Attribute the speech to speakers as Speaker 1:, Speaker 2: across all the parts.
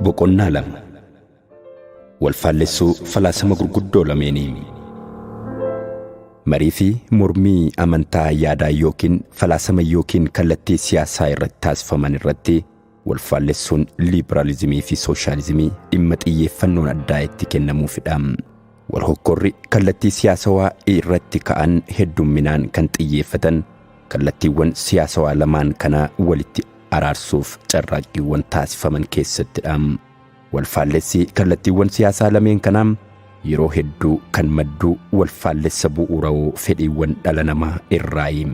Speaker 1: Boqonnaa 2. Walfaallessuu falaasama gurguddoo lameenii. Marii fi mormii amantaa yaadaa yookiin falaasama yookiin kallattii siyaasaa irratti taasifaman irratti walfaallessuun liibiraalizimii fi sooshaalizimii dhimma xiyyeeffannoon addaa itti kennamuufidha. Walhokkorri kallattii siyaasawaa irratti ka'an heddumminaan kan xiyyeeffatan kallattiiwwan siyaasawaa lamaan kana walitti araarsuuf carraaqqiiwwan taasifaman keessattidha. Walfaallessi kallattiiwwan siyaasaa lameen kanaa yeroo hedduu kan maddu walfaallessa bu'uurawoo fedhiiwwan dhala namaa irraayi.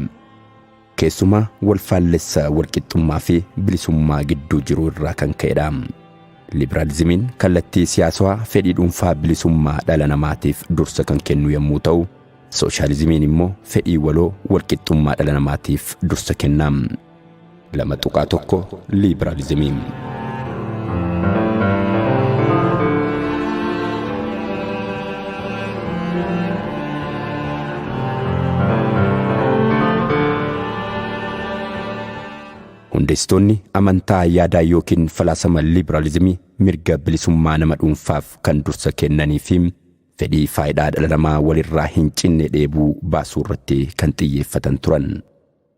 Speaker 1: Keessumaa walfaallessa walqixxummaa fi bilisummaa gidduu jiru irraa kan ka'edha. Liberaalizimiin kallattii siyaasawaa fedhii dhuunfaa bilisummaa dhala namaatiif dursa kan kennu yommuu ta'u, sooshaalizimiin immoo fedhii waloo walqixxummaa dhala namaatiif dursa kenna. 2.1 Liberaalizimii. Hundeessitoonni amantaa yaadaa yookiin falaasama liberaalizimii mirga bilisummaa nama dhuunfaaf kan dursa kennanii fi fedhii faayidaa dhala namaa walirraa hin cinne dheebuu baasuu irratti kan xiyyeeffatan turan.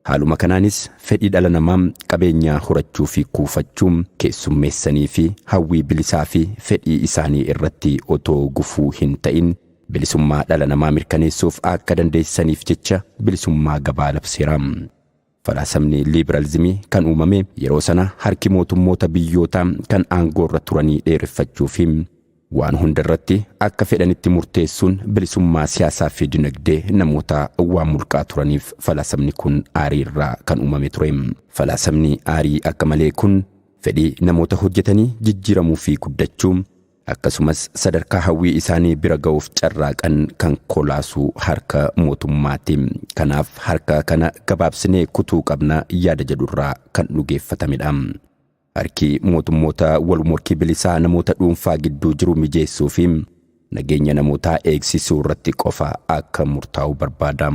Speaker 1: Haaluma kanaanis fedhii dhala namaa qabeenya horachuu fi kuufachuu keessummeessanii fi hawwii bilisaa fi fedhii isaanii irratti otoo gufuu hin ta'in bilisummaa dhala namaa mirkaneessuuf akka dandeessisaniif jecha bilisummaa gabaa labseera. Falaasamni liibiraalizimii kan uumame yeroo sana harki mootummoota biyyootaa kan aangoorra turanii dheereffachuu fi waan hunda irratti akka fedhanitti murteessuun bilisummaa siyaasaa fi dinagdee namootaa waan mulqaa turaniif falaasamni kun aarii irraa kan uumame ture. Falaasamni aarii akka malee kun fedhii namoota hojjetanii jijjiiramuu fi guddachuu akkasumas sadarkaa hawwii isaanii bira ga'uuf carraaqan kan kolaasu harka mootummaati. Kanaaf harka kana gabaabsinee kutuu qabna yaada jedhurraa kan dhugeeffatamedha. Harki mootummoota wal morkii bilisaa namoota dhuunfaa gidduu jiru mijeessuu fi nageenya namootaa eegsisuu irratti qofa akka murtaa'u barbaada.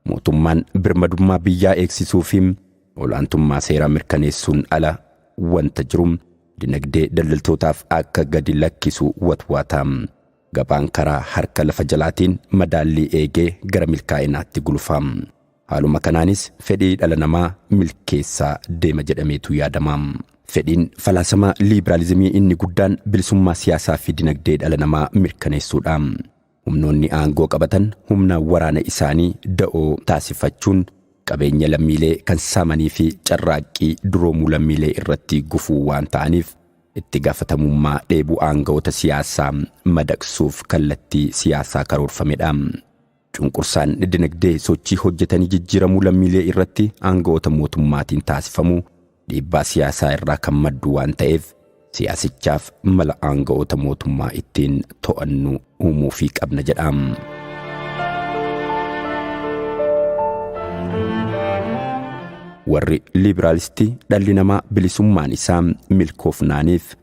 Speaker 1: Mootummaan birmadummaa biyyaa eegsisuu fi olaantummaa seeraa mirkaneessuun ala wanta jiru dinagdee daldaltootaaf akka gadi lakkisu watwaata. Gabaan karaa harka lafa jalaatiin madaallii eegee gara milkaa'inaatti gulufa. Haaluma kanaanis fedhii dhala namaa milkeessaa deema jedhameetu yaadama. Fedhiin falaasama liibiraalizimii inni guddaan bilisummaa siyaasaa fi dinagdee dhala namaa mirkaneessuudha. Humnoonni aangoo qabatan humna waraana isaanii da'oo taasifachuun qabeenya lammiilee kan saamanii fi carraaqqii duroomuu lammiilee irratti gufuu waan ta'aniif itti gaafatamummaa dheebuu aanga'oota siyaasaa madaqsuuf kallattii siyaasaa karoorfamedha. Cunqursaan dinagdee sochii hojjetanii jijjiiramuu lammiilee irratti aanga'oota mootummaatiin taasifamu dhiibbaa siyaasaa irraa kan maddu waan ta'eef siyaasichaaf mala aanga'oota mootummaa ittiin to'annu uumuufii qabna jedha. Warri liibiraalistii dhalli namaa bilisummaan isaa milkoofnaaniif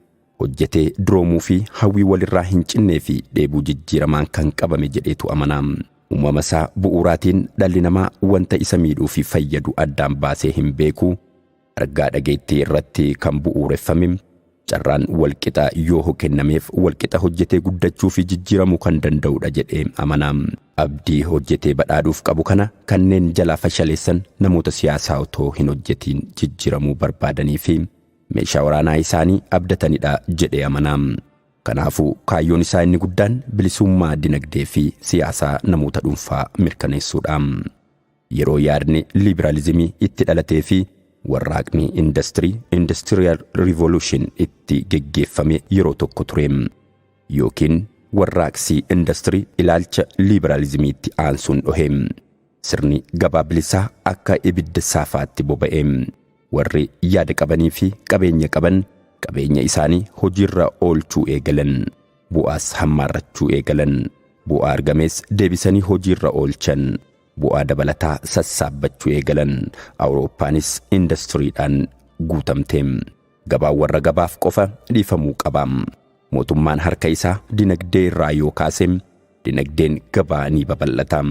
Speaker 1: hojjetee duroomuu fi hawwii walirraa hin cinnee fi dheebuu jijjiiramaan kan qabame jedheetu amana. Uumama isaa bu'uuraatiin dhalli namaa wanta isa miidhuu fi fayyadu addaan baasee hin beeku. Argaa dhageettii irratti kan bu'uureffame carraan walqixa yoo kennameef walqixa hojjetee guddachuu fi jijjiiramuu kan danda'udha jedhee amana. Abdii hojjetee badhaadhuuf qabu kana kanneen jalaa fashaleessan namoota siyaasaa otoo hin hojjetiin jijjiiramuu barbaadanii fi meeshaa waraanaa isaanii abdatanidha jedhee amana. Kanaafuu kaayyoon isaa inni guddaan bilisummaa dinagdee fi siyaasaa namoota dhuunfaa mirkaneessuudha. Yeroo yaadni liibiraalizimii itti dhalatee fi warraaqni indastirii Industrial Revolution itti geggeeffame yeroo tokko ture. Yookiin warraaqsi indastirii ilaalcha liibiraalizimiitti aansuun dhohe. Sirni gabaa bilisaa akka ibidda saafaatti boba'e. Warri yaada qabanii fi qabeenya qaban qabeenya isaanii hojiirra oolchuu eegalan. Bu'aas hammaarrachuu eegalan. Bu'aa argames deebisanii hojiirra oolchan. Bu'aa dabalataa sassaabbachuu eegalan. Awurooppaanis indastiriidhaan guutamte. Gabaan warra gabaaf qofa dhiifamuu qaba. Mootummaan harka isaa dinagdee irraa yoo kaase dinagdeen gabaa ni babal'ata.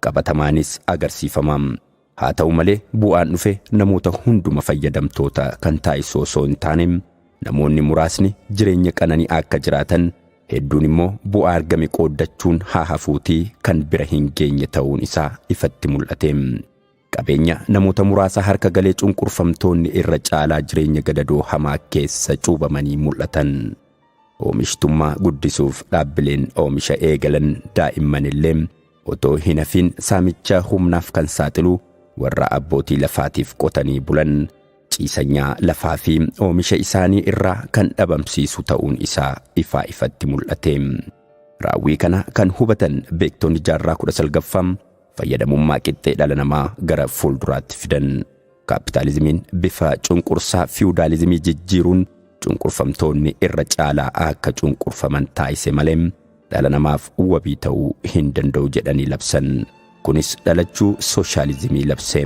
Speaker 1: Qabatamaanis agarsiifama. Haa ta'u malee bu'aan dhufe namoota hunduma fayyadamtoota kan taasisu osoo hin taane Namoonni muraasni jireenya qananii akka jiraatan, hedduun immoo bu'aa argame qooddachuun haa hafuutii kan bira hin geenye ta'uun isaa ifatti mul'ate. Qabeenya namoota muraasa harka galee cunqurfamtoonni irra caalaa jireenya gadadoo hamaa keessa cuubamanii mul'atan. Oomishtummaa guddisuuf dhaabbileen oomisha eegalan daa'imman illee otoo hin hafin saamicha humnaaf kan saaxilu warra abbootii lafaatiif qotanii bulan ciisanyaa lafaa fi oomisha isaanii irraa kan dhabamsiisu ta'uun isaa ifaa ifatti mul'ate. Raawwii kana kan hubatan beektonni jaarraa 19ffaa fayyadamummaa qixxee dhala namaa gara fuulduraatti fidan. Kaapitaalizimiin bifa cunqursaa fiwudaalizimii jijjiiruun cunqurfamtoonni irra caalaa akka cunqurfaman taasise malee dhala namaaf wabii ta'uu hin danda'u jedhanii labsan. Kunis dhalachuu sooshaalizimii labse.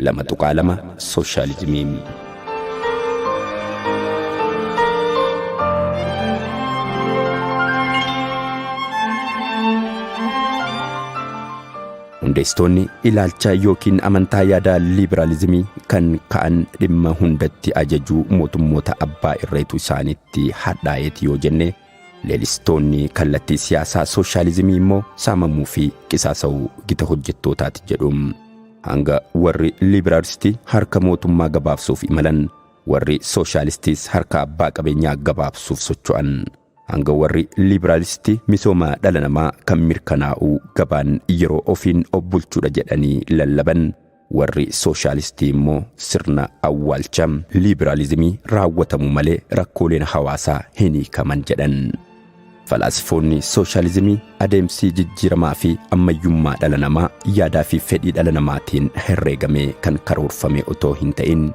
Speaker 1: 2.2 Sooshaalizimii. Hundeessitoonni ilaalcha yookiin amantaa yaada liibiraalizimii kan ka'an dhimma hundatti ajajuu mootummoota abbaa irreetu isaanitti hadhaa'eeti yoo jenne, leellistoonni kallattii siyaasaa sooshaalizimii immoo saamamuu fi qisaasa'uu gita hojjettootaati jedhu. Hanga warri liibiraalistii harka mootummaa gabaabsuuf imalan, warri sooshaalistiis harka abbaa qabeenyaa gabaabsuuf socho'an. Hanga warri liibiraalistii misooma dhala namaa kan mirkanaa'u gabaan yeroo ofiin of bulchuudha jedhanii lallaban, warri sooshaalistii immoo sirna awwaalcha liibiraalizimii raawwatamu malee rakkooleen hawaasaa hin hiikaman jedhan. Falaasifoonni sooshaalizimii adeemsi jijjiiramaa fi ammayyummaa dhala namaa yaadaa fi fedhii dhala namaatiin herreegamee kan karoorfame otoo hin ta'in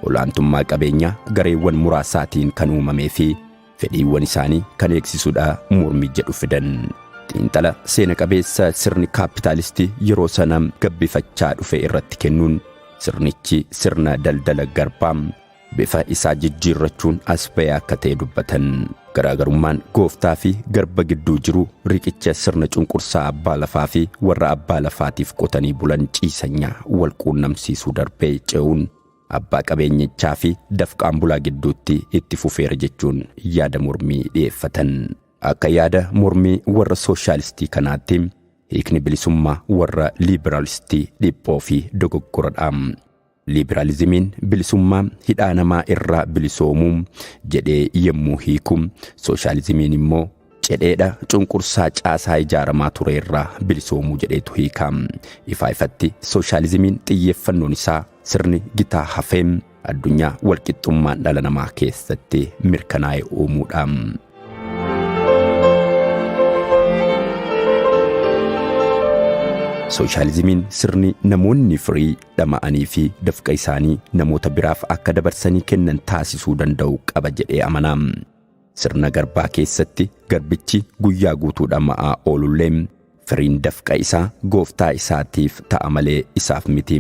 Speaker 1: olaantummaa qabeenyaa gareewwan muraasaatiin kan uumamee fi fedhiiwwan isaanii kan eegsisudha mormii jedhu fidan. Xiinxala seena qabeessa sirni kaapitaalistii yeroo sana gabbifachaa dhufe irratti kennuun sirnichi sirna daldala garbaa bifa isaa jijjiirrachuun as ba'ee akka ta'e dubbatan. Garaagarummaan gooftaa fi garba gidduu jiru riqicha sirna cunqursaa abbaa lafaa fi warra abbaa lafaatiif qotanii bulan ciisanyaa wal quunnamsiisuu darbee ce'uun abbaa qabeenyichaa fi dafqaan bulaa gidduutti itti fufeera jechuun yaada mormii dhiyeeffatan. Akka yaada mormii warra sooshaalistii kanaatti hiikni bilisummaa warra liibiraalistii dhiphoo fi dogoggoradha. Liibiraalizimiin bilisummaa hidhaa namaa irraa bilisoomuu jedhee yommuu hiiku, sooshaalizimiin immoo cedheedha cunqursaa caasaa ijaaramaa ture irraa bilisoomuu jedheetu hiika. Ifaa ifatti sooshaalizimiin xiyyeeffannoon isaa sirni gitaa hafee addunyaa walqixxummaan dhala namaa keessatti mirkanaa'e uumuudha. Sooshaalizimiin sirni namoonni firii dhama'anii fi dafqa isaanii namoota biraaf akka dabarsanii kennan taasisuu danda'u qaba jedhee amana. Sirna garbaa keessatti garbichi guyyaa guutuu dhama'aa oolullee firiin dafqa isaa gooftaa isaatiif ta'a malee isaaf miti.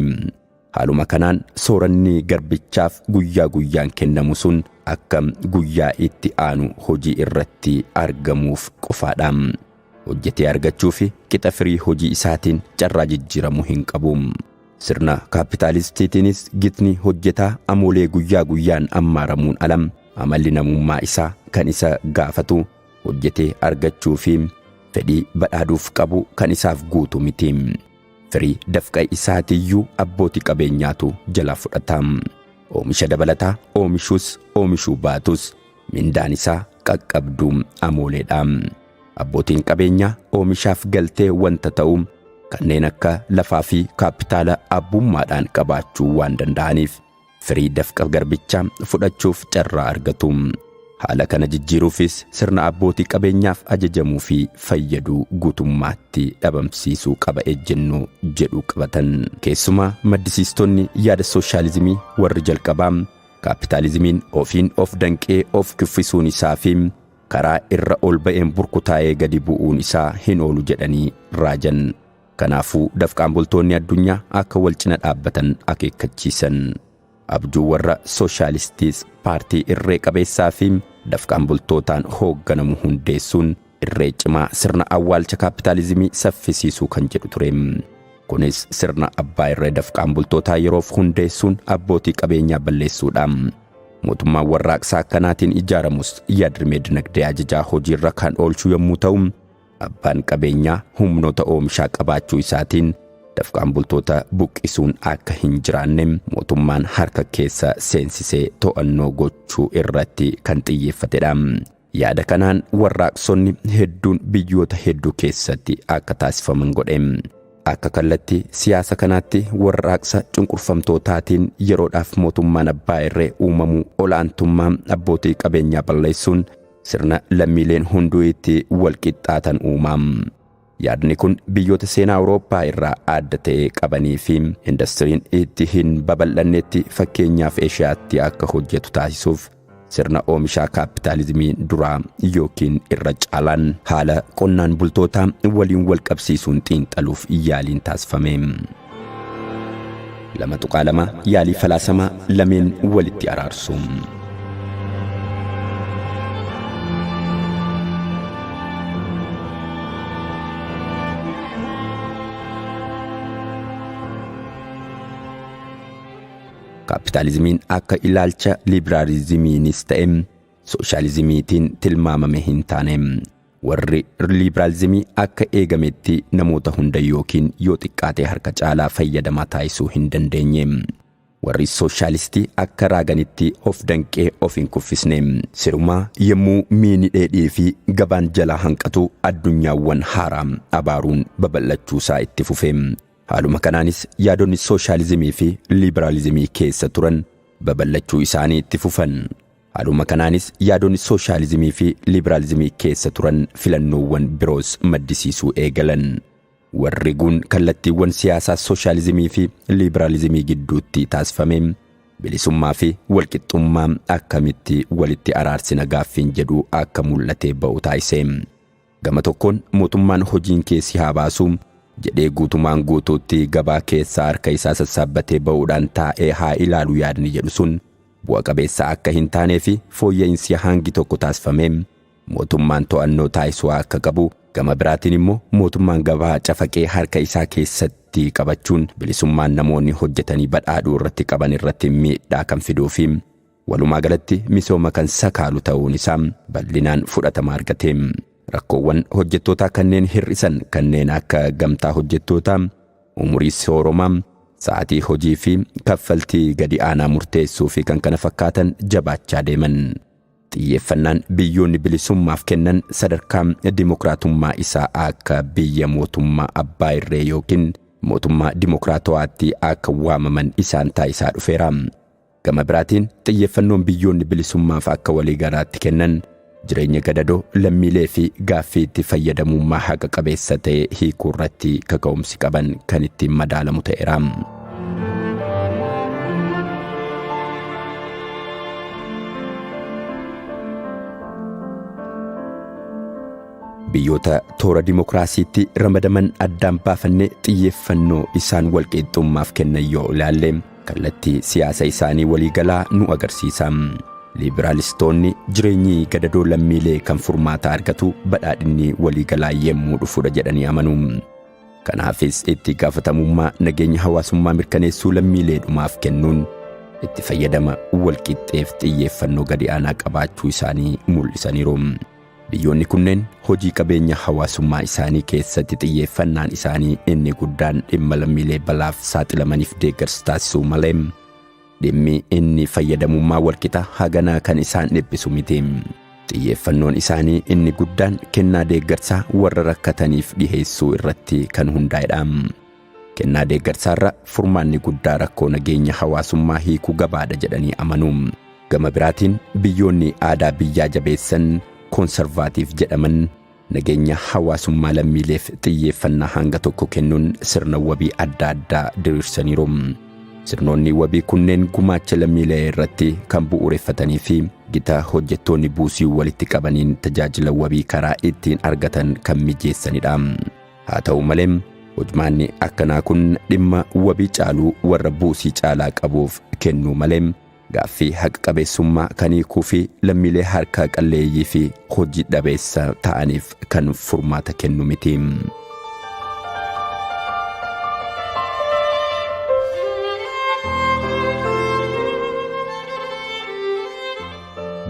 Speaker 1: Haaluma kanaan sooranni garbichaaf guyyaa guyyaan kennamu sun akka guyyaa itti aanu hojii irratti argamuuf qofaadha. Hojjetee argachuu fi qixa firii hojii isaatiin carraa jijjiiramuu hin qabu. Sirna kaapitaalistiitiinis gitni hojjetaa amoolee guyyaa guyyaan ammaaramuun ala amalli namummaa isaa kan isa gaafatu hojjetee argachuu fi fedhii badhaaduuf qabu kan isaaf guutu miti. Firii dafqa isaatiiyyuu abbootii qabeenyaatu jalaa fudhata. Oomisha dabalataa oomishuus oomishuu baatus mindaan isaa qaqqabduu amooleedha. Abbootiin qabeenyaa oomishaaf galtee wanta ta'u kanneen akka lafaa fi kaapitaala abbummaadhaan qabaachuu waan danda'aniif firii dafqa garbichaa fudhachuuf carraa argatu. Haala kana jijjiiruufis sirna abbootii qabeenyaaf ajajamuu fi fayyaduu guutummaatti dhabamsiisuu qaba ejjennoo jedhu qabatan. Keessumaa maddisiistonni yaada sooshaalizimii warri jalqabaa kaapitaalizimiin ofiin of danqee of kuffisuun isaa fi karaa irra ol ba'een burkutaa'ee gadi bu'uun isaa hin oolu jedhanii raajan. Kanaafuu dafqaan bultoonni addunyaa akka wal cina dhaabbatan akeekkachiisan. Abjuu warra sooshaalistiis paartii irree qabeessaa fi dafqaan bultootaan hoogganamu hundeessuun irree cimaa sirna awwaalcha kaapitaalizimii saffisiisuu kan jedhu ture. Kunis sirna abbaa irree dafqaan bultootaa yeroof hundeessuun abbootii qabeenyaa balleessuudha. Mootummaan warraaqsaa akkanaatiin ijaaramus yaadrimee dinagdee ajajaa hojiirra kan oolchu yommuu ta'u, abbaan qabeenyaa humnoota oomishaa qabaachuu isaatiin dafqaan bultoota buqqisuun akka hin jiraanne mootummaan harka keessa seensisee to'annoo gochuu irratti kan xiyyeeffatedha. Yaada kanaan warraaqsonni hedduun biyyoota hedduu keessatti akka taasifaman godhe. Akka kallattii siyaasa kanaatti warraaqsa cunqurfamtootaatiin yeroodhaaf mootummaan abbaa irree uumamuu ol'aantummaa abbootii qabeenyaa balleessuun sirna lammiileen hunduu itti wal qixxaatan uumaa. Yaadni kun biyyoota seenaa Awurooppaa irraa adda ta'e qabanii fi indastiriin itti hin babal'annetti, fakkeenyaaf Eeshiyaatti, akka hojjetu taasisuuf sirna oomishaa kaapitaalizimii duraa yookiin irra caalaan haala qonnaan bultootaa waliin wal qabsiisuun xiinxaluuf yaaliin taasifame. 2.2 Yaalii falaasamaa lameen walitti araarsu. Kaapitaalizimiin akka ilaalcha liibiraalizimiinis ta'e sooshaalizimiitiin tilmaamame hin taane. Warri liibiraalizimii akka eegametti namoota hunda yookiin yoo xiqqaate harka caalaa fayyadamaa taasisuu hin dandeenye. Warri sooshaalistii akka raaganitti of danqee of hin kuffisne. Sirumaa yommuu miini dheedhii fi gabaan jalaa hanqatu addunyaawwan haaraa abaaruun babal'achuusaa itti fufe. Haaluma kanaanis yaadonni sooshaalizimii fi liibiraalizimii keessa turan babal'achuu isaanii itti fufan. Haaluma kanaanis yaadonni sooshaalizimii fi liibiraalizimii keessa turan filannoowwan biroos maddisiisuu eegalan. Warri guun kallattiiwwan siyaasaa sooshaalizimii fi liibiraalizimii gidduutti taasifame bilisummaa fi walqixxummaa akkamitti walitti araarsina gaaffiin jedhu akka mul'atee ba'u taasise. Gama tokkoon mootummaan hojiin keessi haa baasu jedhee guutumaan guutuutti gabaa keessaa harka isaa sassaabbatee ba'uudhaan taa'ee haa ilaalu yaadni jedhu sun bu'a qabeessa akka hin taanee fi fooyya'insi hangi tokko taasifame mootummaan to'annoo taasisuu akka qabu, gama biraatiin immoo mootummaan gabaa cafaqee harka isaa keessatti qabachuun bilisummaan namoonni hojjetanii badhaadhuu irratti qaban irratti miidhaa kan fiduu fi walumaa galatti misooma kan sakaalu ta'uun isaa bal'inaan fudhatama argate. Rakkoowwan hojjettootaa kanneen hir'isan kanneen akka gamtaa hojjettootaa, umurii sooromaa, sa'aatii hojii fi kaffaltii gadi aanaa murteessuu fi kan kana fakkaatan jabaachaa deeman. Xiyyeeffannaan biyyoonni bilisummaaf kennan sadarkaa dimokiraatummaa isaa akka biyya mootummaa abbaa irree yookiin mootummaa dimokiraatawaatti akka waamaman isaan taasisaa dhufeera. Gama biraatiin xiyyeeffannoon biyyoonni bilisummaaf akka waliigalaatti kennan jireenya gadadoo lammiilee fi gaaffii itti fayyadamummaa haqa qabeessa ta'e hiikuu irratti kaka'umsi qaban kan ittiin madaalamu ta'eera. Biyyoota toora dimokiraasiitti ramadaman addaan baafannee xiyyeeffannoo isaan walqixxummaaf kennan yoo ilaalle, kallattii siyaasa isaanii waliigalaa nu agarsiisa. Liibiraalistoonni jireenyi gadadoo lammiilee kan furmaata argatu badhaadhinni waliigalaa yemmuu dhufudha jedhanii amanu. Kanaafis itti gaafatamummaa nageenya hawaasummaa mirkaneessuu lammiileedhumaaf kennuun itti fayyadama walqixxeef xiyyeeffannoo gadi aanaa qabaachuu isaanii mul'isaniiru. Biyyoonni kunneen hojii qabeenya hawaasummaa isaanii keessatti xiyyeeffannaan isaanii inni guddaan dhimma lammiilee balaaf saaxilamaniif deeggarsa taasisuu malee dhimmi inni fayyadamummaa walqixa haganaa kan isaan dhiphisu miti. Xiyyeeffannoon isaanii inni guddaan kennaa deeggarsaa warra rakkataniif dhiheessuu irratti kan hundaa'edha. Kennaa deeggarsaarra furmaanni guddaa rakkoo nageenya hawaasummaa hiikuu gabaadha jedhanii amanu. Gama biraatiin biyyoonni aadaa biyyaa jabeessan, koonsarvaatiif jedhaman, nageenya hawaasummaa lammiileef xiyyeeffannaa hanga tokko kennuun sirna wabii adda addaa diriirsaniiru. Sirnoonni wabii kunneen gumaacha lammiilee irratti kan bu'uureffatanii fi gita hojjettoonni buusii walitti qabaniin tajaajila wabii karaa ittiin argatan kan mijeessanidha. Haa ta'u malee, hojmaanni akkanaa kun dhimma wabii caaluu warra buusii caalaa qabuuf kennuu malee gaaffii haqa qabeessummaa kan hiikuu fi lammiilee harka qalleeyyii fi hojii dhabeessa ta'aniif kan furmaata kennu miti.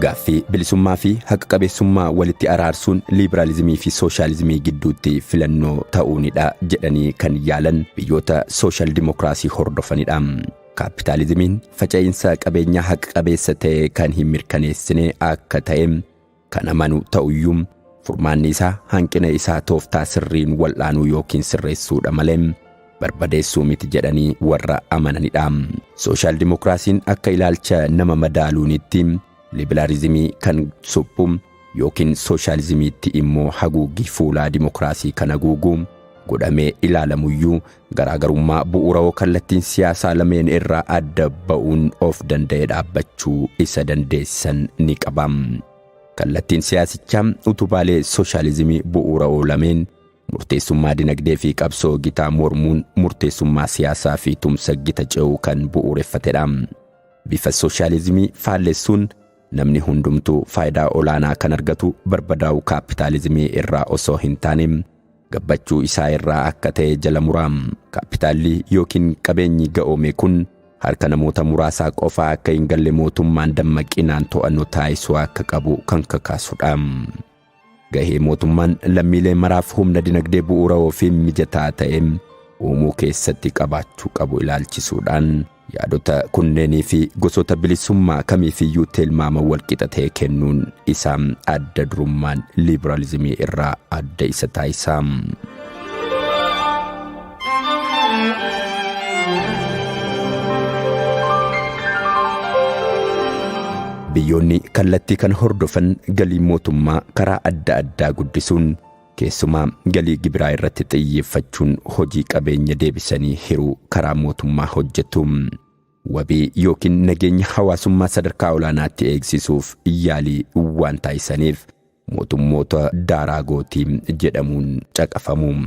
Speaker 1: Gaaffii bilisummaa fi haqa qabeessummaa walitti araarsuun liibiraalizimii fi sooshaalizimii gidduutti filannoo ta'uunidha jedhanii kan yaalan biyyoota sooshaal dimokiraasii hordofanidha. Kaapitaalizimiin faca'iinsa qabeenyaa haqa qabeessa ta'e kan hin mirkaneessine akka ta'e kan amanu ta'uyyuu, furmaanni isaa hanqina isaa tooftaa sirriin wal'aanuu yookiin sirreessuudha malee barbadeessuu miti jedhanii warra amananidha. Sooshaal dimokiraasiin akka ilaalcha nama madaaluunitti liibiraalizimii kan suphu yookiin sooshaalizimiitti immoo haguuggii fuulaa dimokiraasii kan haguugu godhamee ilaalamuyyuu, garaagarummaa bu'uurawoo kallattiin siyaasaa lameen irraa adda ba'uun of danda'e dhaabbachuu isa dandeessisan ni qaba. Kallattiin siyaasichaa utubaalee sooshaalizimii bu'uurawoo lameen, murteessummaa dinagdee fi qabsoo gitaa mormuun murteessummaa siyaasaa fi tumsa gita ce'uu kan bu'uureffatedha. Bifa sooshaalizimii faallessuun namni hundumtuu faayidaa olaanaa kan argatu barbadaa'uu kaapitaalizimii irraa osoo hin taane gabbachuu isaa irraa akka ta'e jala muraa. Kaapitaalli yookiin qabeenyi ga'oome kun harka namoota muraasaa qofaa akka hin galle mootummaan dammaqinaan to'annoo taasisuu akka qabu kan kakaasudha. Gahee mootummaan lammiilee maraaf humna dinagdee bu'uurawoo fi mijataa ta'e uumuu keessatti qabaachuu qabu ilaalchisuudhaan yaadota kunneenii fi gosoota bilisummaa kamiifiyyuu tilmaama walqixa ta'e kennuun isaa adda durummaan liibiraalizimii irraa adda isa taasisa. Biyyoonni kallattii kan hordofan galii mootummaa karaa adda addaa guddisuun, keessumaa galii gibiraa irratti xiyyeeffachuun, hojii qabeenya deebisanii hiruu karaa mootummaa hojjetu. Wabii yookiin nageenya hawaasummaa sadarkaa olaanaatti eegsisuuf yaalii waan taasisaniif mootummoota daaraa gootii jedhamuun caqafamu.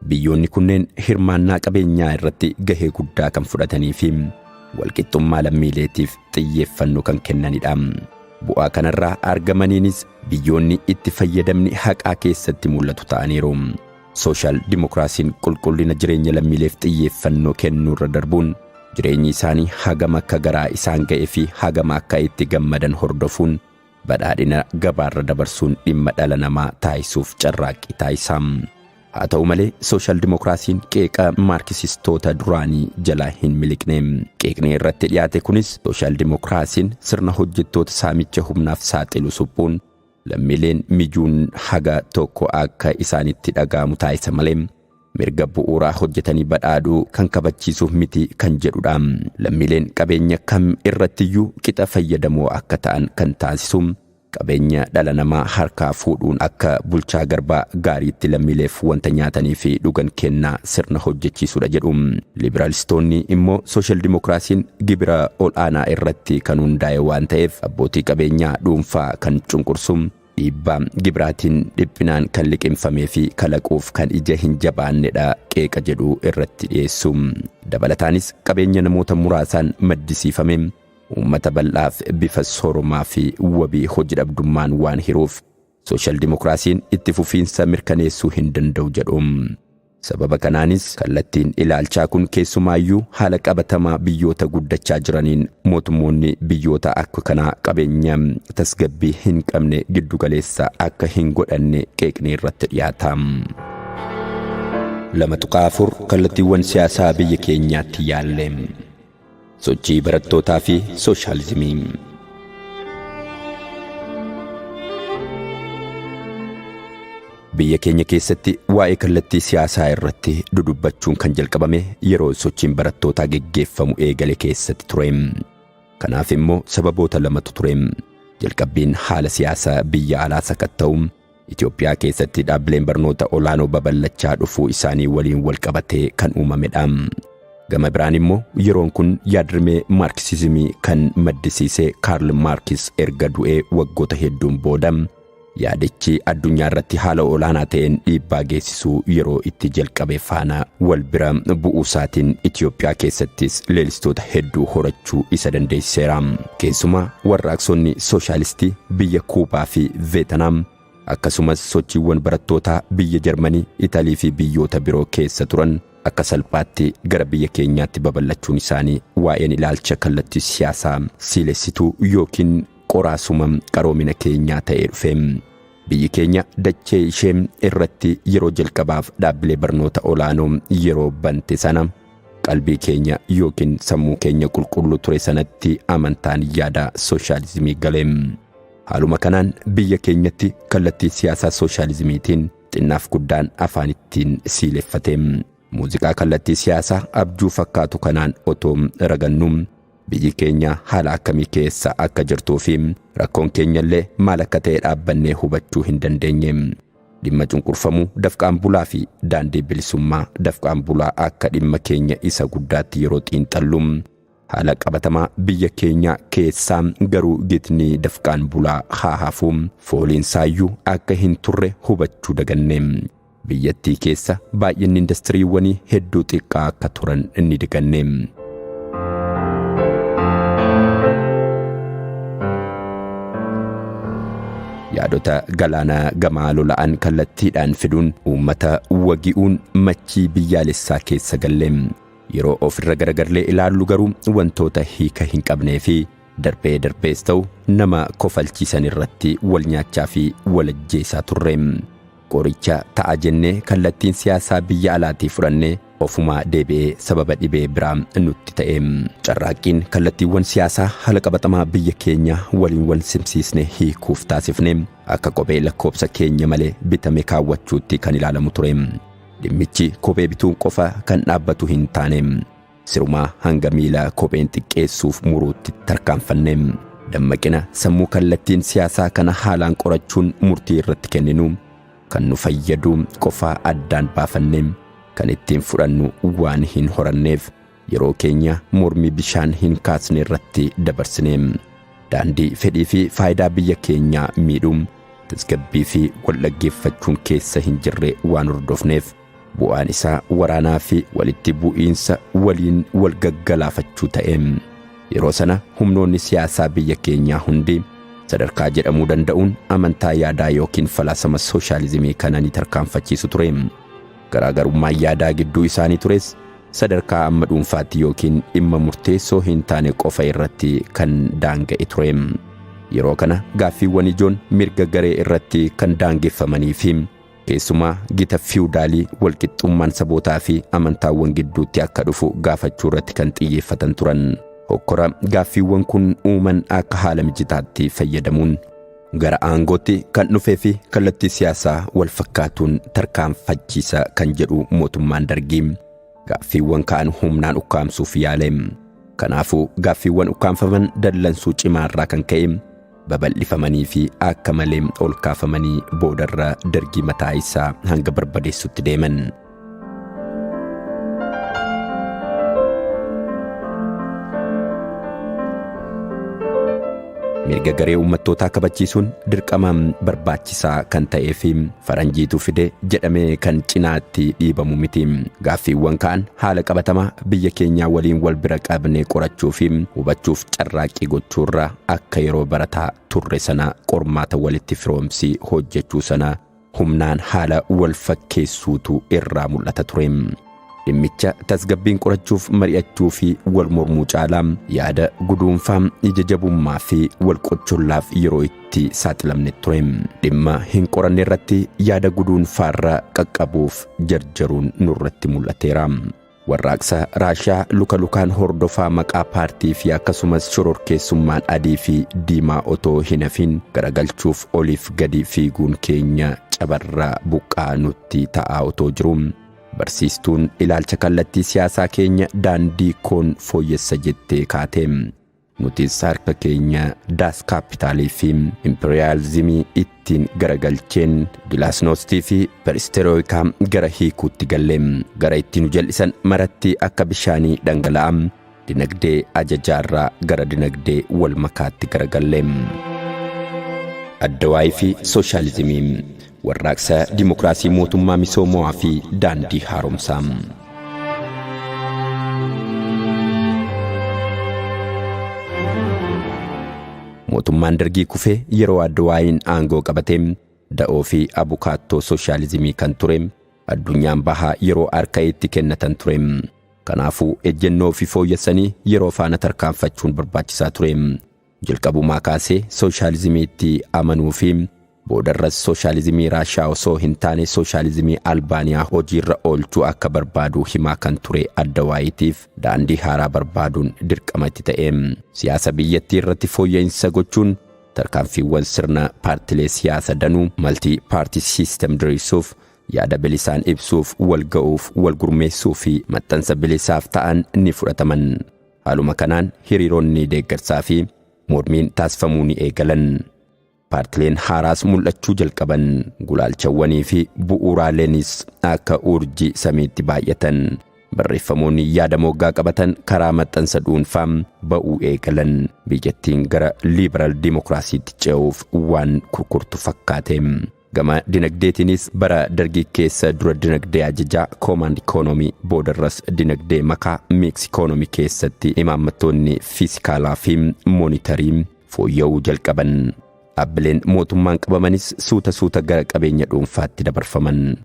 Speaker 1: Biyyoonni kunneen hirmaannaa qabeenyaa irratti gahee guddaa kan fudhatanii fi walqixxummaa lammiileetiif xiyyeeffannoo kan kennanidha. Bu'aa kanarraa argamaniinis biyyoonni itti fayyadamni haqaa keessatti mul'atu ta'aniiru. Sooshaal dimokiraasiin qulqullina jireenya lammiileef xiyyeeffannoo kennuurra darbuun jireenyi isaanii hagam akka garaa isaan ga'ee fi hagam akka itti gammadan hordofuun badhaadhina gabaarra dabarsuun dhimma dhala namaa taasisuuf carraaqqii taasisa. Haa ta'u malee, sooshaal dimokiraasiin qeeqa maarkisistoota duraanii jalaa hin miliqne. Qeeqni irratti dhiyaate kunis sooshaal dimokiraasiin sirna hojjettoota saamicha humnaaf saaxilu suphuun lammiileen mijuun haga tokko akka isaanitti dhaga'amu taasisa malee mirga bu'uuraa hojjetanii badhaadhuu kan kabachiisuuf miti kan jedhudha. Lammiileen qabeenya kam irrattiyyuu qixa fayyadamoo akka ta'an kan taasisu qabeenya dhala namaa harkaa fuudhuun akka bulchaa garbaa gaariitti lammiileef wanta nyaatanii fi dhugan kennaa sirna hojjechiisudha jedhu. Liberaalistoonni immoo sooshaal dimokiraasiin gibira ol aanaa irratti kan hundaa'e waan ta'eef abbootii qabeenyaa dhuunfaa kan cunqursu, dhiibbaa gibiraatiin dhiphinaan kan liqimfamee fi kalaquuf kan ija hin jabaannedha qeeqa jedhu irratti dhiyeessu. Dabalataanis qabeenya namoota muraasaan maddisiifame uummata bal'aaf bifa sooromaa fi wabii hojii dhabdummaan waan hiruuf sooshaal dimokiraasiin itti fufiinsa mirkaneessuu hin danda'u jedhu. Sababa kanaanis kallattiin ilaalchaa kun keessumaayyuu haala qabatamaa biyyoota guddachaa jiraniin mootummoonni biyyoota akka kanaa qabeenya tasgabbii hin qabne giddugaleessa akka hin godhanne qeeqni irratti dhiyaata. 2.4 Kallattiiwwan siyaasaa biyya keenyaatti yaalle. Sochii barattootaa fi sooshaalizimii. Biyya keenya keessatti waa'ee kallattii siyaasaa irratti dudubbachuun kan jalqabame yeroo sochiin barattootaa geggeeffamu eegale keessatti ture. Kanaaf immoo sababoota lamatu ture. Jalqabbiin haala siyaasaa biyya alaa sakatta'u Itoophiyaa keessatti dhaabbileen barnoota olaanoo babal'achaa dhufuu isaanii waliin wal qabatee kan uumamedha. Gama biraan immoo yeroon kun yaadrimee maarkisizimii kan maddisiise Kaarl Maarkis erga du'ee waggoota hedduun booda yaadichi addunyaa irratti haala olaanaa ta'een dhiibbaa geessisuu yeroo itti jalqabe faana wal bira bu'uusaatiin Itoophiyaa keessattis leellistoota hedduu horachuu isa dandeessiseera. Keessumaa warraaqsonni sooshaalistii biyya Kuubaa fi Veetanaam, akkasumas sochiiwwan barattootaa biyya Jarmanii, Italii fi biyyoota biroo keessa turan akka salphaatti gara biyya keenyaatti babal'achuun isaanii waa'een ilaalcha kallattii siyaasaa siilessituu yookiin qoraasuma qaroomina keenyaa ta'ee dhufe. Biyyi keenya dachee ishee irratti yeroo jalqabaaf dhaabbilee barnoota olaanoo yeroo bante sana qalbii keenya yookiin sammuu keenya qulqulluu ture sanatti amantaan yaada sooshaalizimii gale. Haaluma kanaan biyya keenyatti kallattii siyaasaa sooshaalizimiitiin xinnaaf guddaan afaan ittiin siileffate. Muuziqaa kallattii siyaasaa abjuu fakkaatu kanaan otoo ragannu biyyi keenya haala akkamii keessa akka jirtuu fi rakkoon keenyallee maal akka ta'e dhaabbannee hubachuu hin dandeenye. Dhimma cunqurfamuu dafqaan bulaa fi daandii bilisummaa dafqaan bulaa akka dhimma keenya isa guddaatti yeroo xiinxallu haala qabatamaa biyya keenya keessaa garuu gitni dafqaan bulaa haa hafu fooliinsaayyuu akka hin turre hubachuu daganne. Biyyattii keessa baay'inni indastiriiwwanii hedduu xiqqaa akka turan ni daganne. Yaadota galaana gamaa lola'an kallattiidhaan fiduun uummata wagi'uun machii biyyaalessaa keessa galle. Yeroo ofirra garagallee ilaallu garuu wantoota hiika hin qabnee fi darbee darbees ta'u nama kofalchiisan irratti wal nyaachaa fi wal ajjeesaa turre. Qoricha ta'a jennee kallattiin siyaasaa biyya alaatii fudhannee ofumaa deebi'ee sababa dhibee biraa nutti ta'e. Carraaqqiin kallattiiwwan siyaasaa haala qabatamaa biyya keenya waliin wal simsiisne hiikuuf taasifne akka kophee lakkoobsa keenya malee bitame kaawwachuutti kan ilaalamu ture. Dhimmichi kophee bituun qofa kan dhaabbatu hin taane. Sirumaa hanga miila kopheen xiqqeessuuf muruutti tarkaanfanne. Dammaqina sammuu kallattiin siyaasaa kana haalaan qorachuun murtii irratti kenninu kan nu fayyadu qofaa addaan baafanne kan ittiin fudhannu waan hin horanneef yeroo keenya mormii bishaan hin kaasne irratti dabarsine. Daandii fedhii fi faayidaa biyya keenyaa miidhuu tasgabbii fi wal dhaggeeffachuun keessa hin jirre waan hordofneef bu'aan isaa waraanaa fi walitti bu'iinsa waliin wal gaggalaafachuu ta'e. Yeroo sana humnoonni siyaasaa biyya keenyaa hundi sadarkaa jedhamuu danda'uun amantaa yaadaa yookiin falaasama sooshaalizimii kana ni tarkaanfachiisu ture. Garaagarummaan yaadaa gidduu isaanii tures sadarkaa amma dhuunfaatti yookiin dhimma murteessoo hin taane qofa irratti kan daanga'e ture. Yeroo kana gaaffiiwwan ijoon mirga garee irratti kan daangeffamanii fi keessumaa gita fiwudaalii walqixxummaan sabootaa fi amantaawwan gidduutti akka dhufu gaafachuu irratti kan xiyyeeffatan turan. Hokkora gaaffiiwwan kun uuman akka haala mijataatti fayyadamuun gara aangootti kan dhufee fi kallattii siyaasaa wal fakkaatuun tarkaanfachiisa kan jedhu mootummaan Dargii gaaffiiwwan ka'an humnaan ukkaamsuuf yaale. Kanaafuu gaaffiiwwan ukkaamfaman dallansuu cimaarraa kan ka'e babal'ifamanii fi akka malee ol kaafamanii boodarra Dargii mataa isaa hanga barbadeessutti deeman. Mirga garee uummattootaa kabachiisuun dirqama barbaachisaa kan ta'ee fi faranjiitu fide jedhamee kan cinaatti dhiibamu miti. Gaaffiiwwan ka'an haala qabatamaa biyya keenyaa waliin wal bira qabnee qorachuu fi hubachuuf carraaqqii gochuurra akka yeroo barataa turre sana qormaata walitti firoomsii hojjechuu sana humnaan haala wal fakkeessuutu irraa mul'ata ture. Dhimmicha tasgabbiin qorachuuf mari'achuu fi wal mormuu caalaa yaada guduunfaa ija jabummaa fi wal qochollaaf yeroo itti saaxilamne ture. Dhimma hin qoranne irratti yaada guduunfaarra qaqqabuuf jarjaruun nurratti mul'ateera. Warraaqsa Raashiyaa luka lukaan hordofaa maqaa paartii fi akkasumas shororkeessummaan adii fi diimaa otoo hin hafin garagalchuuf oliif gadi fiiguun keenya cabarraa buqqaa nutti ta'aa otoo jiru. Barsiistuun ilaalcha kallattii siyaasaa keenya daandii koon fooyyessa jettee kaate. Nutis harka keenya daas kaapitaalii fi imperiyaalizimii ittiin garagalcheen gilaasnoostii fi peristerooyikaa gara hiikuutti galle. Gara itti nu jal'isan maratti akka bishaanii dhangala'a. Dinagdee ajajaarraa gara dinagdee wal makaatti garagalle. Addawaayii fi sooshaalizimii warraaqsa dimokiraasii mootummaa misoomawaa fi daandii haaromsaa. Mootummaan Dargii kufee yeroo Addawaayiin aangoo qabate da'oo fi abukaattoo sooshaalizimii kan ture addunyaan bahaa yeroo harka itti kennatan ture. Kanaafuu ejjennoo fi fooyyessanii yeroo faana tarkaanfachuun barbaachisaa ture. Jalqabumaa kaasee sooshaalizimiitti amanuu fi boodarras sooshaalizimii Raashaa osoo hin taane sooshaalizimii Albaaniyaa hojiirra oolchuu akka barbaadu himaa kan ture Addawaayiitiif daandii haaraa barbaaduun dirqama itti ta'e. Siyaasa biyyattii irratti fooyya'insa gochuun tarkaanfiiwwan sirna paartilee siyaasa danuu multi party system diriirsuuf, yaada bilisaan ibsuuf, wal ga'uuf, wal gurmeessuu fi maxxansa bilisaaf ta'an ni fudhataman. Haaluma kanaan hiriironni deeggarsaa fi mormiin taasifamuu ni eegalan. Paartileen haaraas mul'achuu jalqaban. Gulaalchawwanii fi bu'uuraaleenis akka urjii samiitti baay'atan. Barreeffamoonni yaada moggaa qabatan karaa maxxansa dhuunfaa ba'uu eegalan. Biyyattiin gara liiberaal dimokiraasiitti ce'uuf waan kurkurtu fakkaate. Gama dinagdeetiinis bara Dargii keessa dura dinagdee ajajaa command economy, boodarras dinagdee makaa mix economy keessatti imaammattoonni fiisikaalaa fi monetary fooyya'uu jalqaban. Dhaabbileen mootummaan qabamanis suuta suuta gara qabeenya dhuunfaatti dabarfaman.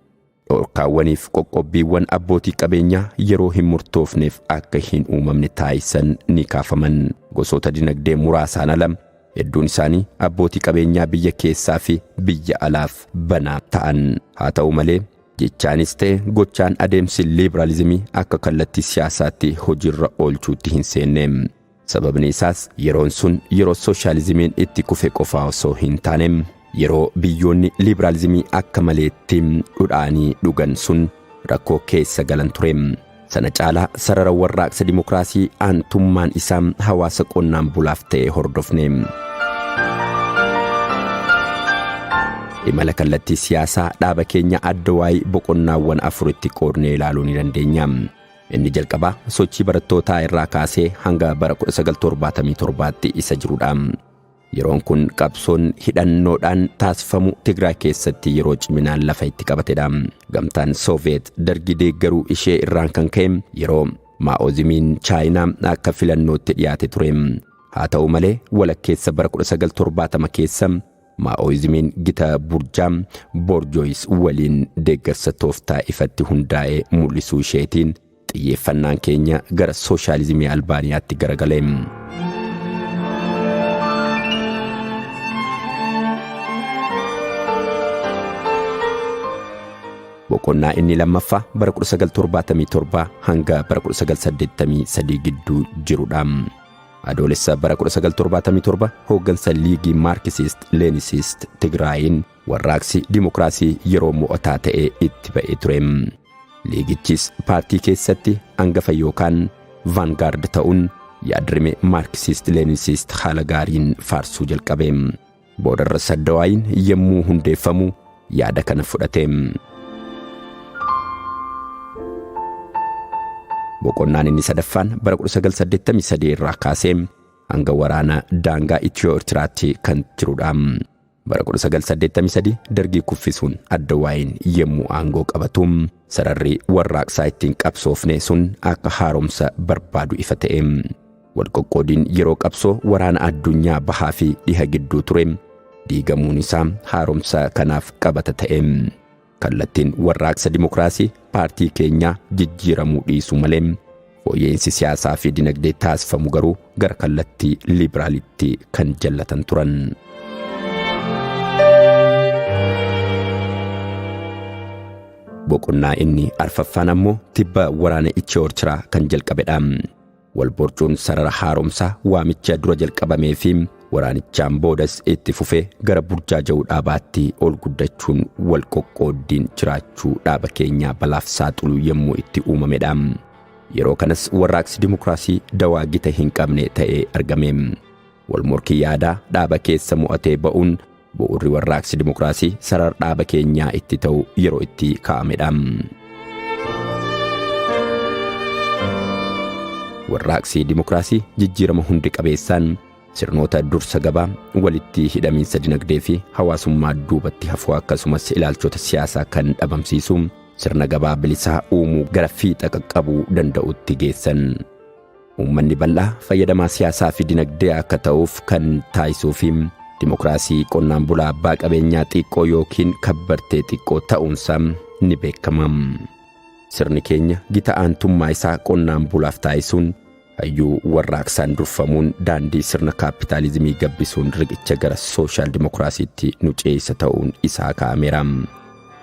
Speaker 1: Dhorkaawwaniif qoqqobbiiwwan abbootii qabeenyaa yeroo hin murtoofneef akka hin uumamne taasisan ni kaafaman. Gosoota dinagdee muraasaan ala hedduun isaanii abbootii qabeenyaa biyya keessaa fi biyya alaaf banaa ta'an. Haa ta'u malee, jechaanis ta'e gochaan adeemsi liiberaalizimii akka kallattii siyaasaatti hojiirra oolchuutti hin seenne. Sababni isaas yeroon sun yeroo sooshaalizimiin itti kufe qofaa osoo hin taane, yeroo biyyoonni liiberaalizimii akka maleetti dhudhaanii dhugan sun rakkoo keessa galan ture. Sana caalaa sarara warraaqsa dimokiraasii aantummaan isaa hawaasa qonnaan bulaaf ta'e hordofne. Imala kallattii siyaasaa dhaaba keenya Addawaayii boqonnaawwan afuritti qoodnee ilaaluu ni dandeenya. Inni jalqabaa sochii barattootaa irraa kaasee hanga bara 1977tti isa jirudha. Yeroon kun qabsoon hidhannoodhaan taasifamu Tigraay keessatti yeroo ciminaan lafa itti qabatedha. Gamtaan Sooviyeet Dargii deeggaruu ishee irraan kan ka'e yeroo Maa'oozimiin Chaayinaa akka filannootti dhiyaate ture. Haa ta'u malee, walakkeessa bara 1970 keessa Maa'oozimiin gita burjaa Boorjooyis waliin deeggarsa tooftaa ifatti hundaa'ee mul'isuu isheetiin xiyyeeffannaan keenya gara sooshaalizimii Albaaniyaatti garagale. Boqonnaa inni lammaffaa bara 1977 hanga bara 1983 gidduu jirudha. Adoolessa bara 1977 hooggansa Liigii Maarkisist Leenisist Tigraayin warraaqsi dimokiraasii yeroo mo'ataa ta'e itti ba'ee ture. Liigichis paartii keessatti hangafa yookaan vanguard ta'uun yaadrime Maarkisist Leenisist haala gaariin faarsuu jalqabe. Boodarra Addawaayin yommuu hundeeffamu yaada kana fudhate. Boqonnaan inni sadaffaan bara 1983 irraa kaasee hanga waraana daangaa Itiyoo Eertiraatti kan jirudha. Bara 1983 Dargii kuffisuun Addawaayin yommuu aangoo qabatu, sararri warraaqsaa ittiin qabsoofne sun akka haaromsa barbaadu ifa ta'e. Walqoqqoodiin yeroo qabsoo waraana addunyaa bahaa fi dhiha gidduu ture diigamuun isaa haaromsa kanaaf qabata ta'e. Kallattiin warraaqsa dimokiraasii paartii keenyaa jijjiiramuu dhiisuu malee, fooyya'insi siyaasaa fi dinagdee taasifamu garuu gara kallattii liiberaalitti kan jallatan turan. Boqonnaa inni arfaffaan ammoo tibba waraana Itiyoo Eertiraa kan jalqabedha. Walborcuun sarara haaromsaa waamicha dura jalqabamee fi waraanichaan boodas itti fufee gara burjaaja'uu dhaabaatti ol guddachuun wal qoqqooddiin jiraachuu dhaaba keenyaa balaaf saaxilu yommuu itti uumamedha. Yeroo kanas warraaqsi dimokiraasii dawaa gita hin qabne ta'ee argame. Wal morkii yaadaa dhaaba keessa mo'atee ba'uun bu'uurri warraaqsi dimokiraasii sarara dhaaba keenyaa itti ta'u yeroo itti kaa'amedha. Warraaqsi dimokiraasii jijjiirama hundi qabeessaan sirnoota dursa gabaa, walitti hidhamiinsa dinagdee fi hawaasummaa duubatti hafuu, akkasumas ilaalchota siyaasaa kan dhabamsiisu sirna gabaa bilisaa uumuu gara fiixa qaqqabuu danda'utti geessan. Uummanni bal'aa fayyadamaa siyaasaa fi dinagdee akka ta'uuf kan taasisuu fi dimokiraasii qonnaan bulaa abbaa qabeenyaa xiqqoo yookiin kabbartee xiqqoo ta'uunsaa ni beekama. Sirni keenya gita aantummaa isaa qonnaan bulaaf taasisuun Hayyuu warraaqsaan durfamuun daandii sirna kaappitaalizimii gabbisuun riqicha gara sooshaal dimokiraasiitti nu ceesisa ta'uun isaa kaa'ameera.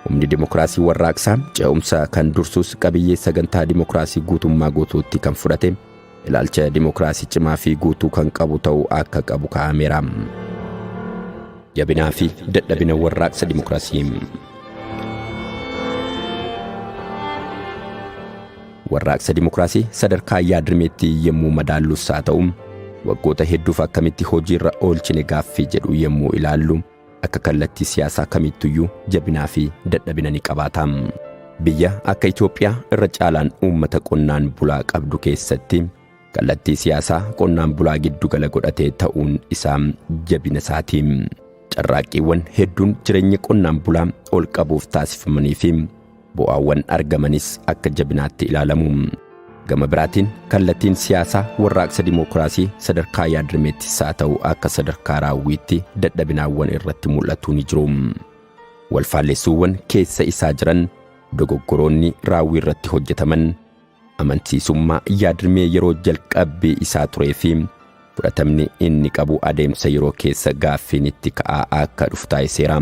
Speaker 1: Humni dimokiraasii warraaqsaa ce'umsa kan dursus qabiyyee sagantaa dimokiraasii guutummaa guutuutti kan fudhate ilaalcha dimokiraasii cimaa fi guutuu kan qabu ta'uu akka qabu kaa'ameera. Jabinaa fi dadhabina warraaqsa dimokiraasii. Warraaqsa dimokiraasii sadarkaa yaadrimeetti yommuu madaallus haa ta'u waggoota hedduuf akkamitti hojiirra oolchine gaaffii jedhu yommuu ilaallu akka kallattii siyaasaa kamittuyyuu jabinaa fi dadhabina ni qabaata. Biyya akka Itoophiyaa irra caalaan uummata qonnaan bulaa qabdu keessatti kallattii siyaasaa qonnaan bulaa giddugala godhatee ta'uun isaa jabina isaati. Carraaqqiiwwan hedduun jireenya qonnaan bulaa ol qabuuf taasifamanii fi bu'aawwan argamanis akka jabinaatti ilaalamu. Gama biraatiin kallattiin siyaasaa warraaqsa dimookiraasii sadarkaa yaadrimeettis haa ta'u akka sadarkaa raawwiitti dadhabinaawwan irratti mul'atu ni jiru. Walfaalleessuuwwan keessa isaa jiran dogoggoroonni raawwii irratti hojjetaman amansiisummaa yaadrimee yeroo jalqabbii isaa turee fi fudhatamni inni qabu adeemsa yeroo keessa gaaffiin itti ka'aa akka dhufu taasiseera.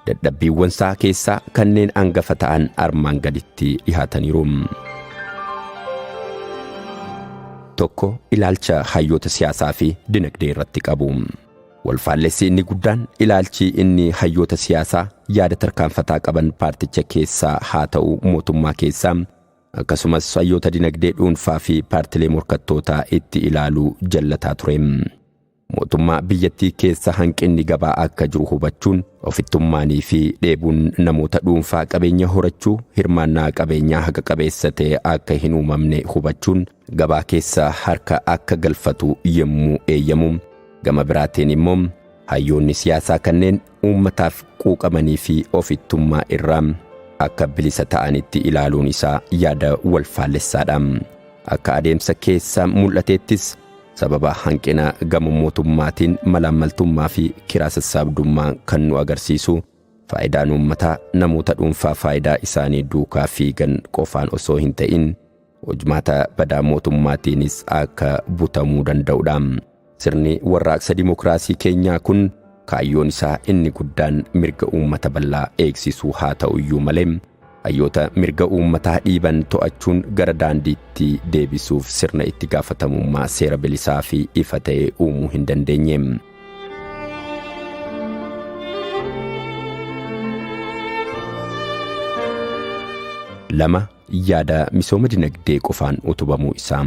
Speaker 1: Dadhabbiiwwan isaa keessaa kanneen hangafa ta'an armaan gaditti dhihaataniiru. Tokko ilaalcha hayyoota siyaasaa fi dinagdee irratti qabu. Walfaallessi inni guddaan ilaalchi inni hayyoota siyaasaa yaada tarkaanfataa qaban paarticha keessaa haa ta'u mootummaa keessaa akkasumas hayyoota dinagdee dhuunfaa fi paartilee morkattootaa itti ilaaluu jallataa ture. Mootummaa biyyattii keessa hanqinni gabaa akka jiru hubachuun ofittummaanii fi dheebuun namoota dhuunfaa qabeenya horachuu hirmaannaa qabeenyaa haqa qabeessa ta'e akka hin uumamne hubachuun gabaa keessa harka akka galfatu yommuu eeyyamu gama biraatiin immoo hayyoonni siyaasaa kanneen uummataaf quuqamanii fi ofittummaa irraa akka bilisa ta'anitti ilaaluun isaa yaada wal faallessaadha. Akka adeemsa keessa mul'ateettis sababa hanqina gama mootummaatiin malaammaltummaa fi kiraa sassaabdummaa kan nu agarsiisu faayidaan uummataa namoota dhuunfaa faayidaa isaanii duukaa fiigan qofaan osoo hin ta'in hojmaata badaa mootummaatiinis akka butamuu danda'udha. Sirni warraaqsa dimookiraasii keenyaa kun kaayyoon isaa inni guddaan mirga uummata bal'aa eegsisuu haa ta'u iyyuu malee hayyoota mirga uummataa dhiiban to'achuun gara daandiitti deebisuuf sirna itti gaafatamummaa seera bilisaa fi ifa ta'e uumuu hin dandeenye. Lama yaada misooma dinagdee qofaan utubamuu isaa.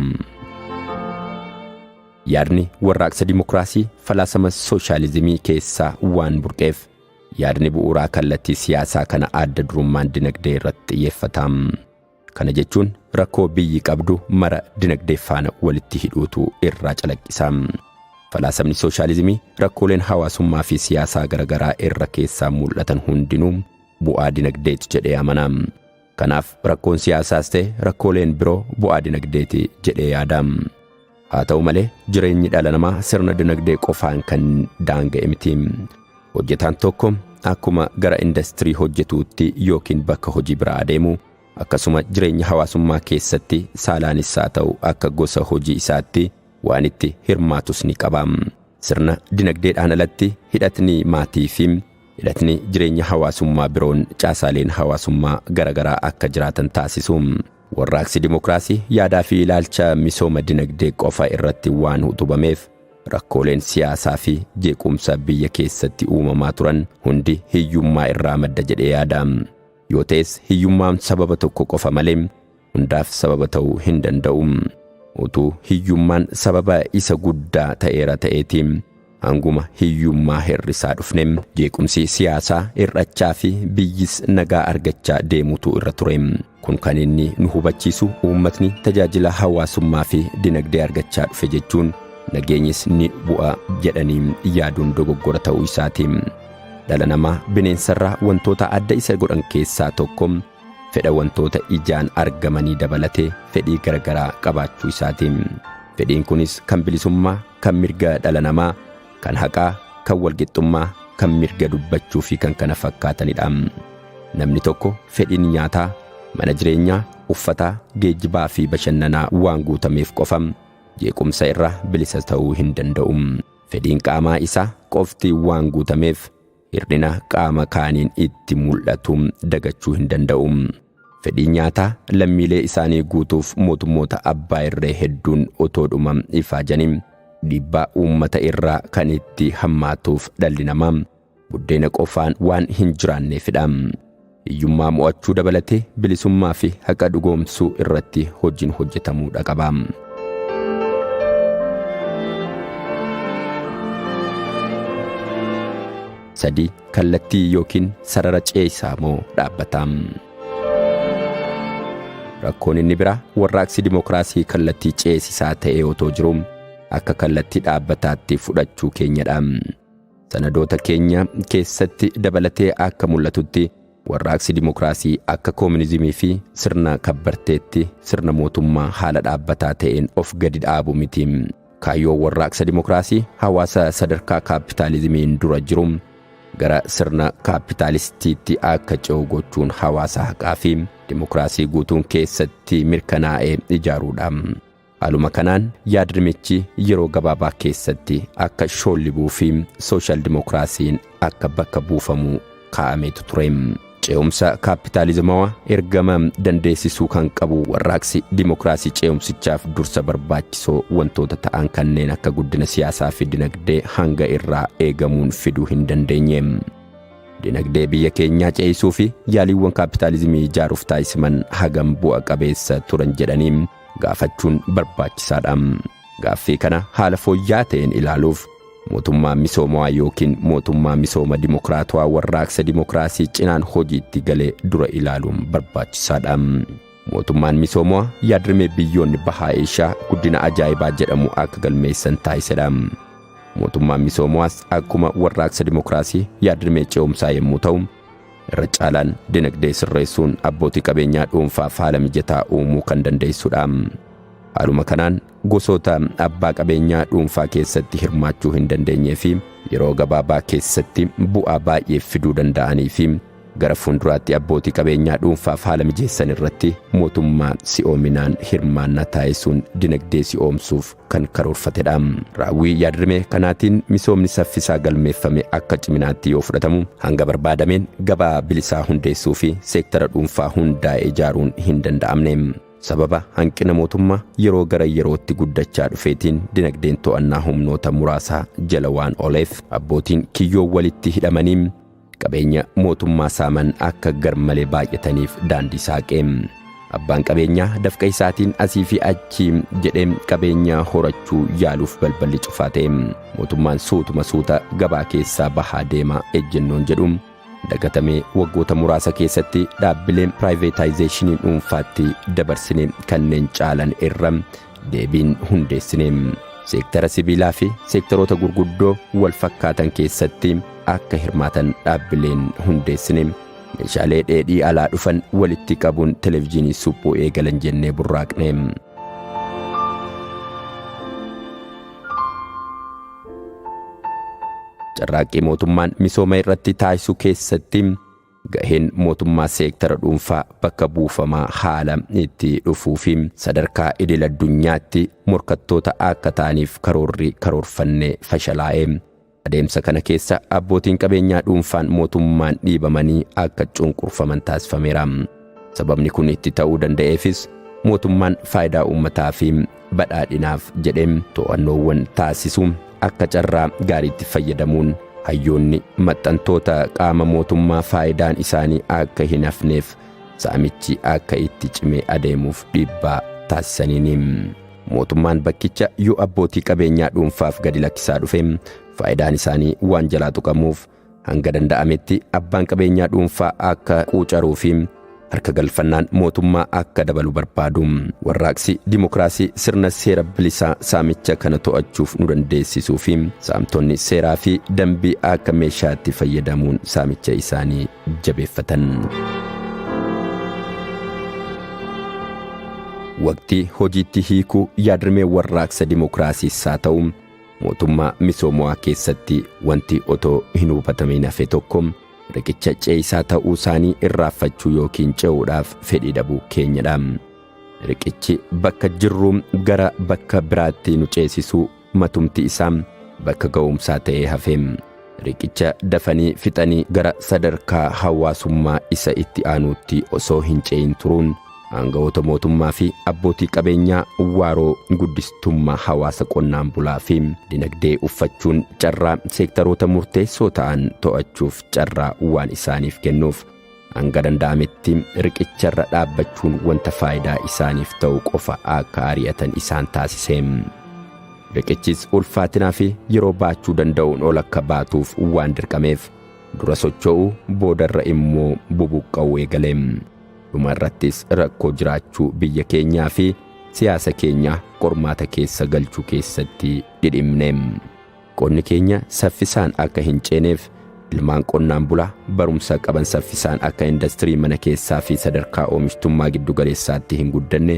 Speaker 1: Yaadni warraaqsa dimookiraasii falaasama sooshaalizimii keessaa waan burqeef yaadni bu'uuraa kallattii siyaasaa kana adda durummaan dinagdee irratti xiyyeeffata. Kana jechuun rakkoo biyyi qabdu mara dinagdee faana walitti hidhuutu irraa calaqqisa. Falaasamni sooshaalizimii rakkooleen hawaasummaa fi siyaasaa garaagaraa irra keessaa mul'atan hundinuu bu'aa dinagdeeti jedhee amana. Kanaaf rakkoon siyaasaas ta'e rakkooleen biroo bu'aa dinagdeeti jedhee yaada. Haa ta'u malee jireenyi dhala namaa sirna dinagdee qofaan kan daanga'e miti. Hojjetaan tokko akkuma gara indastirii hojjetuutti yookiin bakka hojii biraa adeemu akkasuma jireenya hawaasummaa keessatti saalaanis haa ta'u akka gosa hojii isaatti waan itti hirmaatus ni qaba. Sirna dinagdeedhaan alatti hidhatni maatii fi hidhatni jireenya hawaasummaa biroon caasaaleen hawaasummaa garaagaraa akka jiraatan taasisu. Warraaqsi dimookiraasii yaadaa fi ilaalcha misooma dinagdee qofa irratti waan utubameef rakkooleen siyaasaa fi jeequmsa biyya keessatti uumamaa turan hundi hiyyummaa irraa madda jedhee yaada. Yoo ta'es hiyyummaan sababa tokko qofa malee hundaaf sababa ta'uu hin danda'u. Utuu hiyyummaan sababa isa guddaa ta'eera ta'eeti hanguma hiyyummaa hir'isaa dhufne jeequmsi siyaasaa hir'achaa fi biyyis nagaa argachaa deemutu irra ture. Kun kan inni nu hubachiisu uummatni tajaajila hawaasummaa fi dinagdee argachaa dhufe jechuun nageenyis ni bu'a jedhanii yaaduun dogoggora ta'uu isaati. Dhala namaa bineensarraa wantoota adda isa godhan keessaa tokko fedha wantoota ijaan argamanii dabalatee fedhii garagaraa qabaachuu isaati. Fedhiin kunis kan bilisummaa, kan mirga dhala namaa, kan haqaa, kan walqixxummaa, kan mirga dubbachuu fi kan kana fakkaatanidha. Namni tokko fedhiin nyaataa, mana jireenyaa, uffataa, geejjibaa fi bashannanaa waan guutameef qofa jeequmsa irraa bilisa ta'uu hin danda'u. Fedhiin qaamaa isaa qofti waan guutameef hir'ina qaama kaaniin itti mul'atu dagachuu hin danda'u. Fedhii nyaataa lammiilee isaanii guutuuf mootummoota abbaa irree hedduun otoodhuma ifaajanii dhiibbaa uummata irraa kan itti hammaatuuf dhalli namaa buddeena qofaan waan hin jiraanneefidha. Hiyyummaa mo'achuu dabalatee bilisummaa fi haqa dhugoomsuu irratti hojiin hojjetamuu qaba. Sadii kallattii yookiin sarara ce'isaa moo dhaabbata? Rakkoon inni biraa warraaqsi dimokiraasii kallattii ceesisaa ta'ee otoo jiruu akka kallattii dhaabbataatti fudhachuu keenyadha. Sanadoota keenya keessatti dabalatee akka mul'atutti warraaqsi dimokiraasii akka koominizimii fi sirna kabbarteetti sirna mootummaa haala dhaabbataa ta'een of gadi dhaabu miti. Kaayyoon warraaqsa dimokiraasii hawaasa sadarkaa kaappitaalizimiin dura jiru gara sirna kaappitaalistiitti akka ce'u gochuun hawaasa haqaa fi dimokiraasii guutuun keessatti mirkanaa'ee ijaaruudha. Haaluma kanaan yaadrimichi yeroo gabaabaa keessatti akka shoollibuu fi sooshaal dimokiraasiin akka bakka buufamu kaa'ameetu ture. Ce'umsa kaappitaalizimawaa ergama dandeessisuu kan qabu warraaqsi dimokiraasii ce'umsichaaf dursa barbaachisoo wantoota ta'an kanneen akka guddina siyaasaa fi dinagdee hanga irraa eegamuun fiduu hin dandeenye. Dinagdee biyya keenyaa ce'isuu fi yaaliiwwan kaappitaalizimii ijaaruuf taasifaman hagam bu'a qabeessa turan jedhanii gaafachuun barbaachisaadha. Gaaffii kana haala fooyya'aa ta'een ilaaluuf mootummaa misoomawaa yookiin mootummaa misooma dimokiraatawaa warraaqsa dimokiraasii cinaan hojiitti galee dura ilaaluun barbaachisaadha. Mootummaan misoomawaa yaadrimee biyyoonni bahaa Eeshiyaa guddina ajaa'ibaa jedhamu akka galmeessan taasisedha. Mootummaan misoomawaas akkuma warraaqsa dimokiraasii yaadrimee ce'umsaa yommuu ta'u, irra caalaan dinagdee sirreessuun abbootii qabeenyaa dhuunfaaf haala mijataa uumuu kan dandeessudha. Haaluma kanaan gosoota abbaa qabeenyaa dhuunfaa keessatti hirmaachuu hin dandeenyee fi yeroo gabaabaa keessatti bu'aa baay'ee fiduu danda'anii fi gara fuulduraatti abbootii qabeenyaa dhuunfaaf haala mijeessan irratti mootummaa si'oominaan hirmaannaa taasisuun dinagdee si'oomsuuf kan karoorfatedha. Raawwii yaadrimee kanaatiin misoomni saffisaa galmeeffame akka ciminaatti yoo fudhatamu hanga barbaadameen gabaa bilisaa hundeessuu fi seektara dhuunfaa hundaa'e ijaaruun hin danda'amne. Sababa hanqina mootummaa yeroo gara yerootti guddachaa dhufeetiin dinagdeen to'annaa humnoota muraasaa jala waan ooleef abbootiin kiyyoo walitti hidhamanii qabeenya mootummaa saaman akka garmalee baay'ataniif daandii saaqe. Abbaan qabeenyaa dafqa isaatiin asii fi achi jedhee qabeenya horachuu yaaluuf balballi cufaa ta'e. Mootummaan suutuma suuta gabaa keessaa bahaa deema ejjennoon jedhu dagatamee waggoota muraasa keessatti dhaabbileen piraayiveetaayizeeshinii dhuunfaatti dabarsine kanneen caalan irra deebiin hundeessine. Seektara sibiilaa fi seektaroota gurguddoo wal fakkaatan keessatti akka hirmaatan dhaabbileen hundeessine. Meeshaalee dheedhii alaa dhufan walitti qabuun televezyiinii suphuu eegalan jennee burraaqne. Carraaqqii mootummaan misooma irratti taasisu keessatti gaheen mootummaa seektara dhuunfaa bakka buufamaa haala itti dhufuu fi sadarkaa idil addunyaatti morkattoota akka ta'aniif karoorri karoorfannee fashalaa'e. Adeemsa kana keessa abbootiin qabeenyaa dhuunfaan mootummaan dhiibamanii akka cunqurfaman taasifameera. Sababni kun itti ta'uu danda'eefis mootummaan faayidaa uummataa fi badhaadhinaaf jedhee to'annoowwan taasisu akka carraa gaariitti fayyadamuun hayyoonni maxxantoota qaama mootummaa faayidaan isaanii akka hin hafneef saamichi akka itti cimee adeemuuf dhiibbaa taasisaniini. Mootummaan bakkicha yoo abbootii qabeenyaa dhuunfaaf gadi lakkisaa dhufe faayidaan isaanii waan jalaa tuqamuuf hanga danda'ametti abbaan qabeenyaa dhuunfaa akka quucaruu fi harka galfannaan mootummaa akka dabalu barbaadu. Warraaqsi dimokiraasii sirna seera bilisaa saamicha kana to'achuuf nu dandeessisuu fi saamtonni seeraa fi dambii akka meeshaatti fayyadamuun saamicha isaanii jabeeffatan. Waqtii hojiitti hiikuu yaadrimee warraaqsa dimokiraasiis haa ta'u mootummaa misoomawaa keessatti wanti otoo hin hubatamiin hafe tokko riqicha ce'isaa ta'uu isaanii irraanfachuu yookiin ce'uudhaaf fedhii dhabuu keenyadha. Riqichi bakka jirruu gara bakka biraatti nu ceesisuu matumti isaa bakka ga'umsaa ta'ee hafe. Riqicha dafanii fixanii gara sadarkaa hawaasummaa isa itti aanuutti osoo hin ce'in turuun aangawoota mootummaa fi abbootii qabeenyaa waaroo guddistummaa hawaasa qonnaan bulaa fi dinagdee uffachuun carraa seektaroota murteessoo ta'an to'achuuf carraa waan isaaniif kennuuf hanga danda'ametti riqicharra dhaabbachuun wanta faayidaa isaaniif ta'u qofa akka ari'atan isaan taasise. Riqichis ulfaatinaa fi yeroo baachuu danda'uun ol akka baatuuf waan dirqameef dura socho'uu boodarra immoo bubuqqa'uu eegale. Dhuma irrattis rakkoo jiraachuu biyya keenyaa fi siyaasa keenya qormaata keessa galchuu keessatti dhidhimne. Qonni keenya saffisaan akka hin ceeneef ilmaan qonnaan bulaa barumsa qaban saffisaan akka indastirii mana keessaa fi sadarkaa oomishtummaa giddu galeessaatti hin guddanne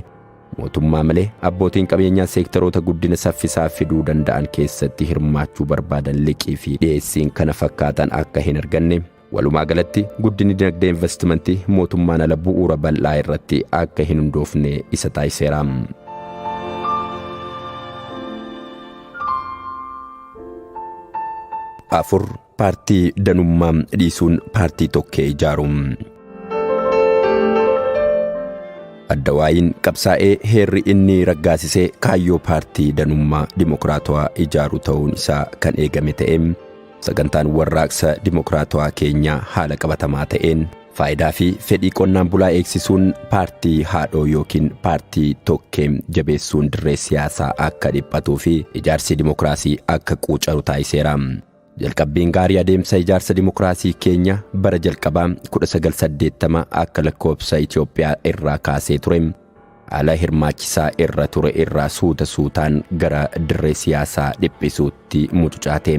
Speaker 1: mootummaa malee abbootiin qabeenyaa seektaroota guddina saffisaa fiduu danda'an keessatti hirmaachuu barbaadan liqii fi dhiyeessiin kana fakkaatan akka hin arganne walumaa galatti guddinni dinagdee investimentii mootummaan ala bu'uura bal'aa irratti akka hin hundoofne isa taasiseera. Afur paartii danummaa dhiisuun paartii tokkee ijaaru. Addawaayiin qabsaa'ee heerri inni raggaasisee kaayyoo paartii danummaa dimokiraatawaa ijaaru ta'uun isaa kan eegame ta'ee sagantaan warraaqsa dimokiraatawaa keenyaa haala qabatamaa ta'een faayidaa fi fedhii qonnaan bulaa eegsisuun paartii haadhoo yookiin paartii tokkee jabeessuun dirree siyaasaa akka dhiphatuu fi ijaarsi dimokiraasii akka quucaru taasiseera. Jalqabbiin gaarii adeemsa ijaarsa dimokiraasii keenya bara jalqabaa 1980 akka lakkoobsa Itoophiyaa irraa kaasee ture. Haala hirmaachisaa irra ture irraa suuta suutaan gara dirree siyaasaa dhiphisuutti mucucaate.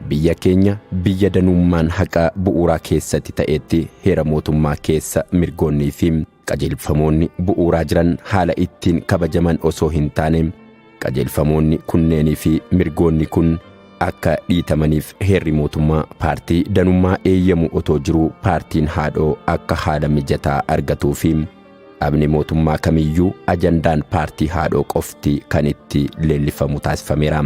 Speaker 1: Biyya keenya biyya danummaan haqa bu'uuraa keessatti ta'etti heera mootummaa keessa mirgoonnii fi qajeelfamoonni bu'uuraa jiran haala ittiin kabajaman osoo hin taane qajeelfamoonni kunneenii fi mirgoonni kun akka dhiitamaniif heerri mootummaa paartii danummaa eeyyamu otoo jiruu paartiin haadhoo akka haala mijataa argatuu fi dhaabni mootummaa kamiyyuu ajandaan paartii haadhoo qofti kan itti leellifamu taasifameera.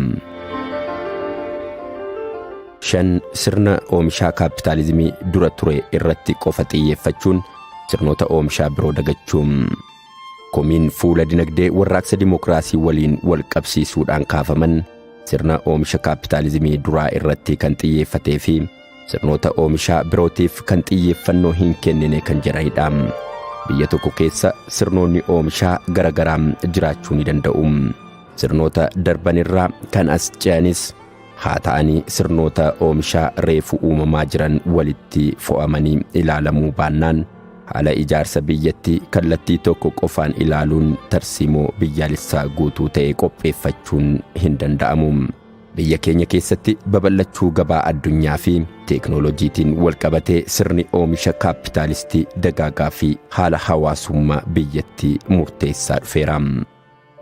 Speaker 1: 5 sirna oomishaa kaapitaalizimii dura ture irratti qofa xiyyeeffachuun sirnoota oomishaa biroo dagachuun. Komiin fuula dinagdee warraaqsa dimokiraasii waliin wal qabsiisuudhaan kaafaman sirna oomisha kaapitaalizimii duraa irratti kan xiyyeeffatee fi sirnoota oomishaa birootiif kan xiyyeeffannoo hin kennine kan jedhanidha. Biyya tokko keessa sirnoonni oomishaa garagaraa jiraachuu ni danda'u. Sirnoota darbanirraa kan as ce'anis haa ta'anii sirnoota oomishaa reefu uumamaa jiran walitti fo'amanii ilaalamuu baannaan haala ijaarsa biyyattii kallattii tokko qofaan ilaaluun tarsiimoo biyyaalessaa guutuu ta'e qopheeffachuun hin danda'amu. Biyya keenya keessatti babal'achuu gabaa addunyaa fi teeknooloojiitiin walqabatee sirni oomisha kaapitaalistii dagaagaa fi haala hawaasummaa biyyattii murteessaa dhufeera.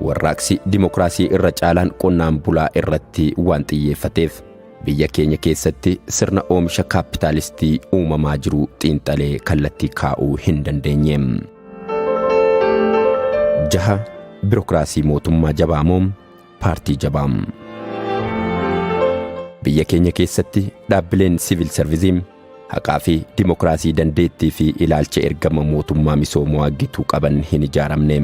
Speaker 1: Warraaqsi dimokiraasii irra caalaan qonnaan bulaa irratti waan xiyyeeffateef biyya keenya keessatti sirna oomisha kaapitaalistii uumamaa jiru xiinxalee kallattii kaa'uu hin dandeenye. 6 Birookiraasii mootummaa jabaa moo paartii jabaa? Biyya keenya keessatti dhaabbileen siviil sarvizii haqaa fi dimokiraasii dandeettii fi ilaalcha ergama mootummaa misoomaa gitu qaban hin ijaaramne.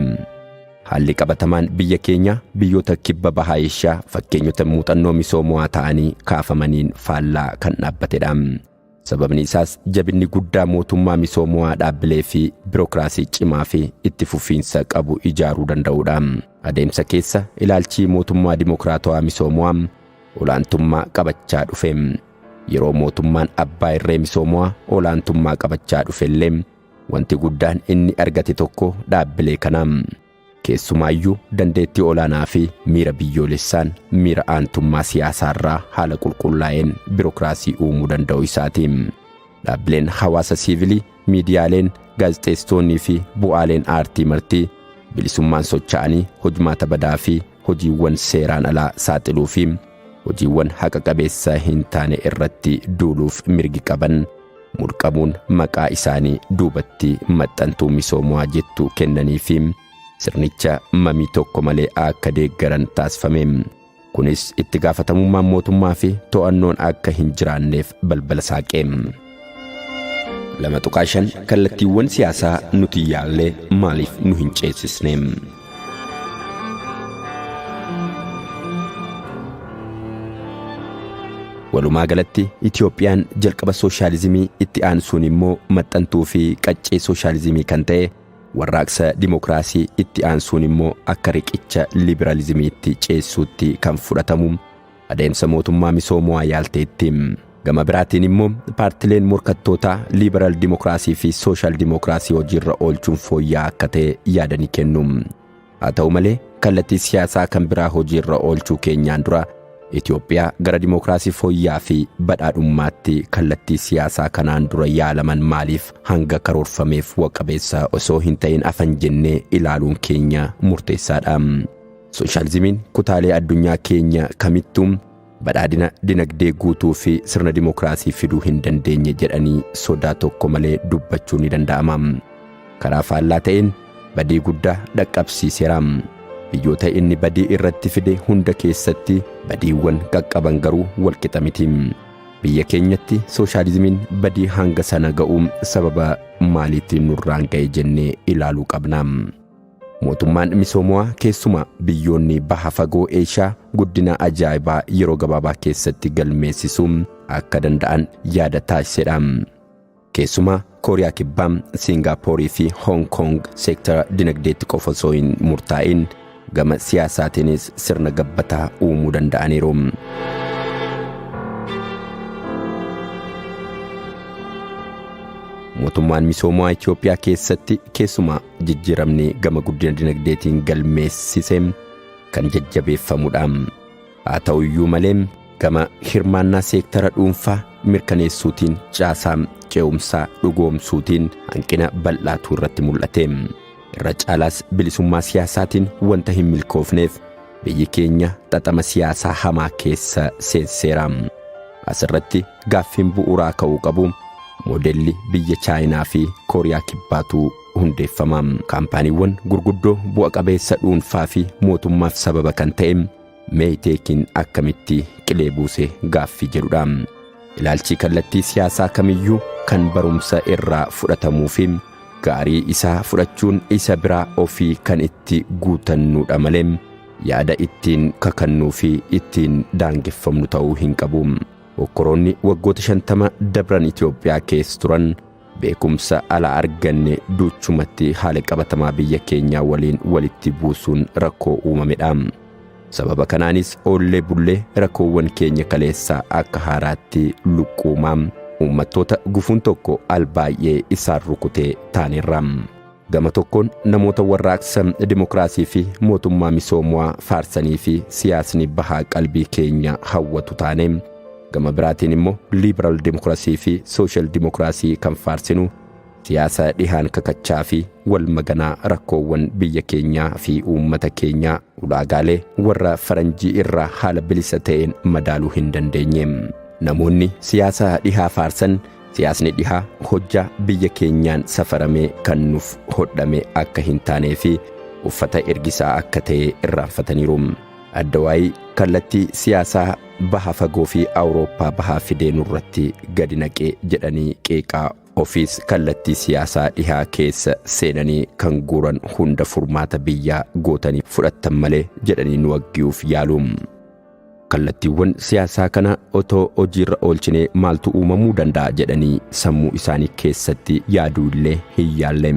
Speaker 1: Haalli qabatamaan biyya keenya biyyoota kibba bahaa Eeshiyaa fakkeenyota muuxannoo misoomaa ta'anii kaafamaniin faallaa kan dhaabbatedha. Sababni isaas jabinni guddaa mootummaa misoomaa dhaabbilee fi birookiraasii cimaa fi itti fufiinsa qabu ijaaruu danda'udha. Adeemsa keessa ilaalchi mootummaa dimokiraatawaa misoomaa olaantummaa qabachaa dhufe. Yeroo mootummaan abbaa irree misoomaa olaantummaa qabachaa dhufellee wanti guddaan inni argate tokko dhaabbilee kana. Keessumaayyuu dandeettii olaanaa fi miira biyyoolessaan miira aantummaa siyaasaarraa haala qulqullaa'een birookiraasii uumuu danda'u isaati. Dhaabbileen hawaasa siivilii, miidiyaaleen, gaazexeessitoonnii fi bu'aaleen aartii martii bilisummaan socho'anii hojmaata badaa fi hojiiwwan seeraan alaa saaxiluu fi hojiiwwan haqa qabeessa hin taane irratti duuluuf mirgi qaban mulqamuun maqaa isaanii duubatti maxxantuu misoomaa jettu kennanii fi sirnicha mamii tokko malee akka deeggaran taasifame. Kunis itti gaafatamummaan mootummaa fi to'annoon akka hin jiraanneef balbala saaqe. 2.5 Kallattiiwwan siyaasaa nuti yaalle maaliif nu hin ceesisne? Walumaa galatti Itiyoophiyaan jalqaba sooshaalizimii itti aansuun immoo maxxantuu fi qaccee sooshaalizimii kan ta'e warraaqsa dimokiraasii itti aansuun immoo akka riqicha liberaalizimiitti ceessuutti kan fudhatamu adeemsa mootummaa misoomawaa yaalteetti. Gama biraatiin immoo paartileen morkattootaa liberaal dimokiraasii fi sooshaal dimokiraasii hojiirra oolchuun fooyya'aa akka ta'e yaadanii kennu. Haa ta'u malee kallattii siyaasaa kan biraa hojiirra oolchuu keenyaan dura Itoophiyaa gara dimokiraasii fooyya'aa fi badhaadhummaatti kallattii siyaasaa kanaan dura yaalaman maaliif hanga karoorfameef waqabeessa osoo hin ta'in afan jennee ilaaluun keenya murteessaadha. Sooshaalizimiin kutaalee addunyaa keenya kamittuu badhaadhina dinagdee guutuu fi sirna dimokiraasii fiduu hin dandeenye jedhanii sodaa tokko malee dubbachuu ni danda'ama. Karaa faallaa ta'een badii guddaa dhaqqabsiiseera. Biyyoota inni badii irratti fide hunda keessatti badiiwwan qaqqaban garuu walqixa miti. Biyya keenyatti sooshaalizimiin badii hanga sana ga'uu sababa maaliitiin nurraan ga'e jennee ilaaluu qabna. Mootummaan misoomawaa keessumaa biyyoonni baha fagoo Eeshiyaa guddina ajaa'ibaa yeroo gabaabaa keessatti galmeessisuu akka danda'an yaada taasisedha. Keessumaa Kooriyaa Kibbaa, Siingaappoorii fi Hoong Koong seektara dinagdeetti qofa osoo hin murtaa'in gama siyaasaatiinis sirna gabbataa uumuu danda'aniiru. Mootummaan misoomaa Itoophiyaa keessatti keessumaa jijjiiramni gama guddina dinagdeetiin galmeessise kan jajjabeeffamudha. Haa ta'u iyyuu malee gama hirmaannaa seektara dhuunfaa mirkaneessuutiin caasaa ce'umsaa dhugoomsuutiin hanqina bal'aatu irratti mul'ate. Irra caalaas bilisummaa siyaasaatiin wanta hin milkoofneef biyyi keenya xaxama siyaasaa hamaa keessa seenseera. Asirratti gaaffiin bu'uuraa ka'uu qabu moodelli biyya Chaayinaa fi Kooriyaa Kibbaatu hundeeffama. Kaampaaniiwwan gurguddoo bu'a qabeessa dhuunfaa fi mootummaaf sababa kan ta'e Meeyteekiin akkamitti qilee buuse gaaffii jedhudha. Ilaalchi kallattii siyaasaa kamiyyuu kan barumsa irraa fudhatamuu fi gaarii isaa fudhachuun isa biraa ofii kan itti guutannuudha malee yaada ittiin kakannuu fi ittiin daangeffamnu ta'uu hin qabu. Hokkoroonni waggoota 50 dabran Itoophiyaa keessa turan beekumsa alaa arganne duuchumatti haala qabatamaa biyya keenyaa waliin walitti buusuun rakkoo uumamedha. Sababa kanaanis oollee bullee rakkoowwan keenya kaleessaa akka haaraatti luqquumaa uummattoota gufuun tokko al baay'ee isaan rukutee taaneerra. Gama tokkoon namoota warraaqsa dimokiraasii fi mootummaa misoomawaa faarsanii fi siyaasni bahaa qalbii keenya hawwatu taane, gama biraatiin immoo liiberaal dimokiraasii fi sooshaal dimokiraasii kan faarsinu siyaasa dhihaan kakachaa fi wal maganaa rakkoowwan biyya keenyaa fi uummata keenyaa ulaagaalee warra faranjii irraa haala bilisa ta'een madaaluu hin dandeenye. Namoonni siyaasa dhihaa faarsan siyaasni dhihaa hojjaa biyya keenyaan safaramee kan nuuf hodhame akka hin taanee fi uffata ergisaa akka ta'e irraanfataniiru. Addawaayii kallattii siyaasaa baha fagoo fi Awurooppaa bahaa fidee nurratti gadi naqee jedhanii qeeqaa ofiis kallattii siyaasaa dhihaa keessa seenanii kan guuran hunda furmaata biyyaa gootanii fudhattan malee jedhanii nu waggiyuuf yaalu. Kallattiiwwan siyaasaa kana otoo hojiirra oolchinee maaltu uumamuu danda'a jedhanii sammuu isaanii keessatti yaaduu illee hin yaalle.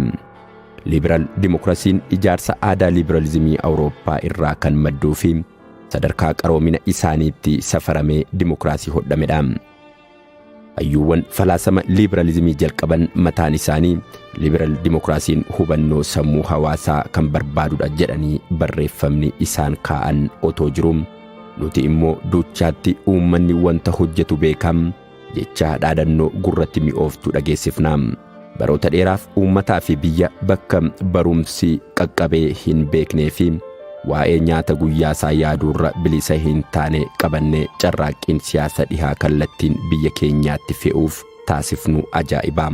Speaker 1: Liberaal dimokiraasiin ijaarsa aadaa liberaalizimii Awurooppaa irraa kan madduu fi sadarkaa qaroomina isaaniitti safaramee dimokiraasii hodhamedha. Hayyuuwwan falaasama liberaalizimii jalqaban mataan isaanii liberaal dimokiraasiin hubannoo sammuu hawaasaa kan barbaadudha jedhanii barreeffamni isaan kaa'an otoo jiru, nuti immoo duuchaatti uummanni wanta hojjetu beekam jechaa dhaadannoo gurratti mi'ooftu dhageessifna. Baroota dheeraaf uummataa fi biyya bakka barumsi qaqqabee hin beeknee fi waa'ee nyaata guyyaasaa yaaduurra bilisa hin taane qabannee carraaqqiin siyaasa dhihaa kallattiin biyya keenyaatti fe'uuf taasifnu ajaa'iba.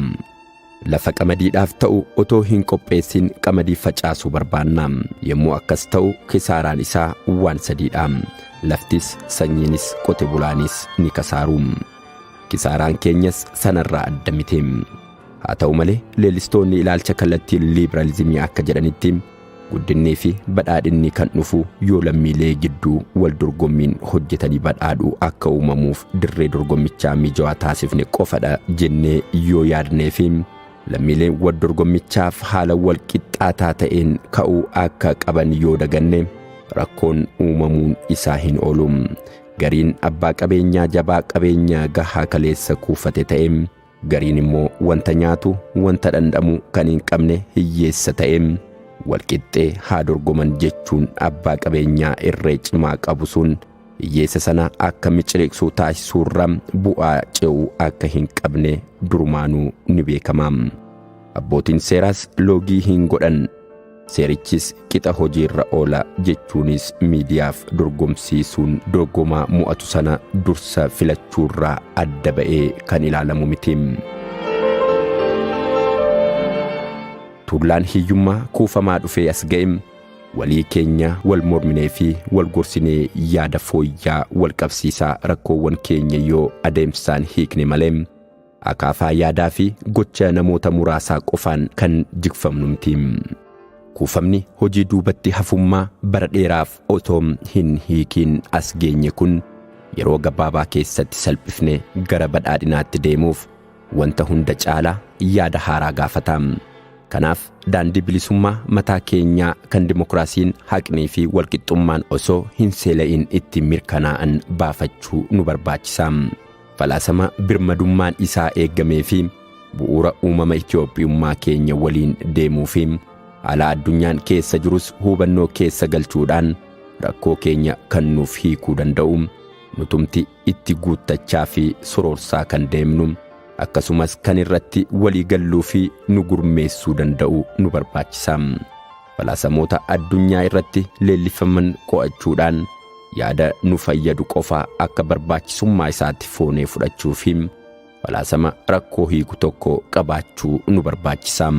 Speaker 1: Lafa qamadiidhaaf ta'u otoo hin qopheessin qamadii facaasuu barbaanna. Yommuu akkas ta'u kisaaraan isaa waan sadiidha. Laftis, sanyiinis, qote bulaanis ni kasaaru. Kisaaraan keenyas sanarraa adda miti. Haa ta'u malee leellistoonni ilaalcha kallattii liibiraalizimii akka jedhanitti guddinnii fi badhaadhinni kan dhufu yoo lammiilee gidduu wal dorgommiin hojjetanii badhaadhuu akka uumamuuf dirree dorgommichaa mijawaa taasifne qofadha jennee yoo yaadnee fi lammiileen wal dorgommichaaf haala wal qixxaataa ta'een ka'uu akka qaban yoo daganne rakkoon uumamuun isaa hin oolu. Gariin abbaa qabeenyaa jabaa qabeenyaa gahaa kaleessa kuufate ta'e, gariin immoo wanta nyaatu wanta dhandhamu kan hin qabne hiyyeessa ta'e, walqixxee haa dorgoman jechuun abbaa qabeenyaa irree cimaa qabu sun hiyyeessa sana akka miciriqsu taasisuurra bu'aa ce'uu akka hin qabne durumaanuu ni beekama. Abbootiin seeraas loogii hin godhan. Seerichis qixa hojiirra oola jechuunis miidiyaaf dorgomsiisuun dorgomaa mo'atu sana dursa filachuurraa adda ba'ee kan ilaalamu miti. Tuullaan hiyyummaa kuufamaa dhufee as ga'e walii keenya wal morminee fi wal gorsinee yaada fooyyaa wal qabsiisaa rakkoowwan keenya yoo adeemsaan hiikne malee akaafaa yaadaa fi gocha namoota muraasaa qofaan kan jigfamnu miti. Kuufamni hojii duubatti hafummaa bara dheeraaf otoo hin hiikiin as geenye kun yeroo gabaabaa keessatti salphifne gara badhaadhinaatti deemuuf wanta hunda caalaa yaada haaraa gaafata. Kanaaf daandii bilisummaa mataa keenyaa kan dimokiraasiin haqnii fi walqixxummaan osoo hin seela'in itti mirkanaa'an baafachuu nu barbaachisa. Falaasama birmadummaan isaa eeggamee fi bu'uura uumama Itiyoophiyummaa keenya waliin deemuu fi haala addunyaan keessa jirus hubannoo keessa galchuudhaan rakkoo keenya kan nuuf hiikuu danda'u nutumti itti guuttachaa fi soroorsaa kan deemnu akkasumas kan irratti walii galluu fi nu gurmeessuu danda'u nu barbaachisa. Falaasamoota addunyaa irratti leellifaman qo'achuudhaan yaada nu fayyadu qofa akka barbaachisummaa isaatti foonee fudhachuu fi falaasama rakkoo hiiku tokko qabaachuu nu barbaachisa.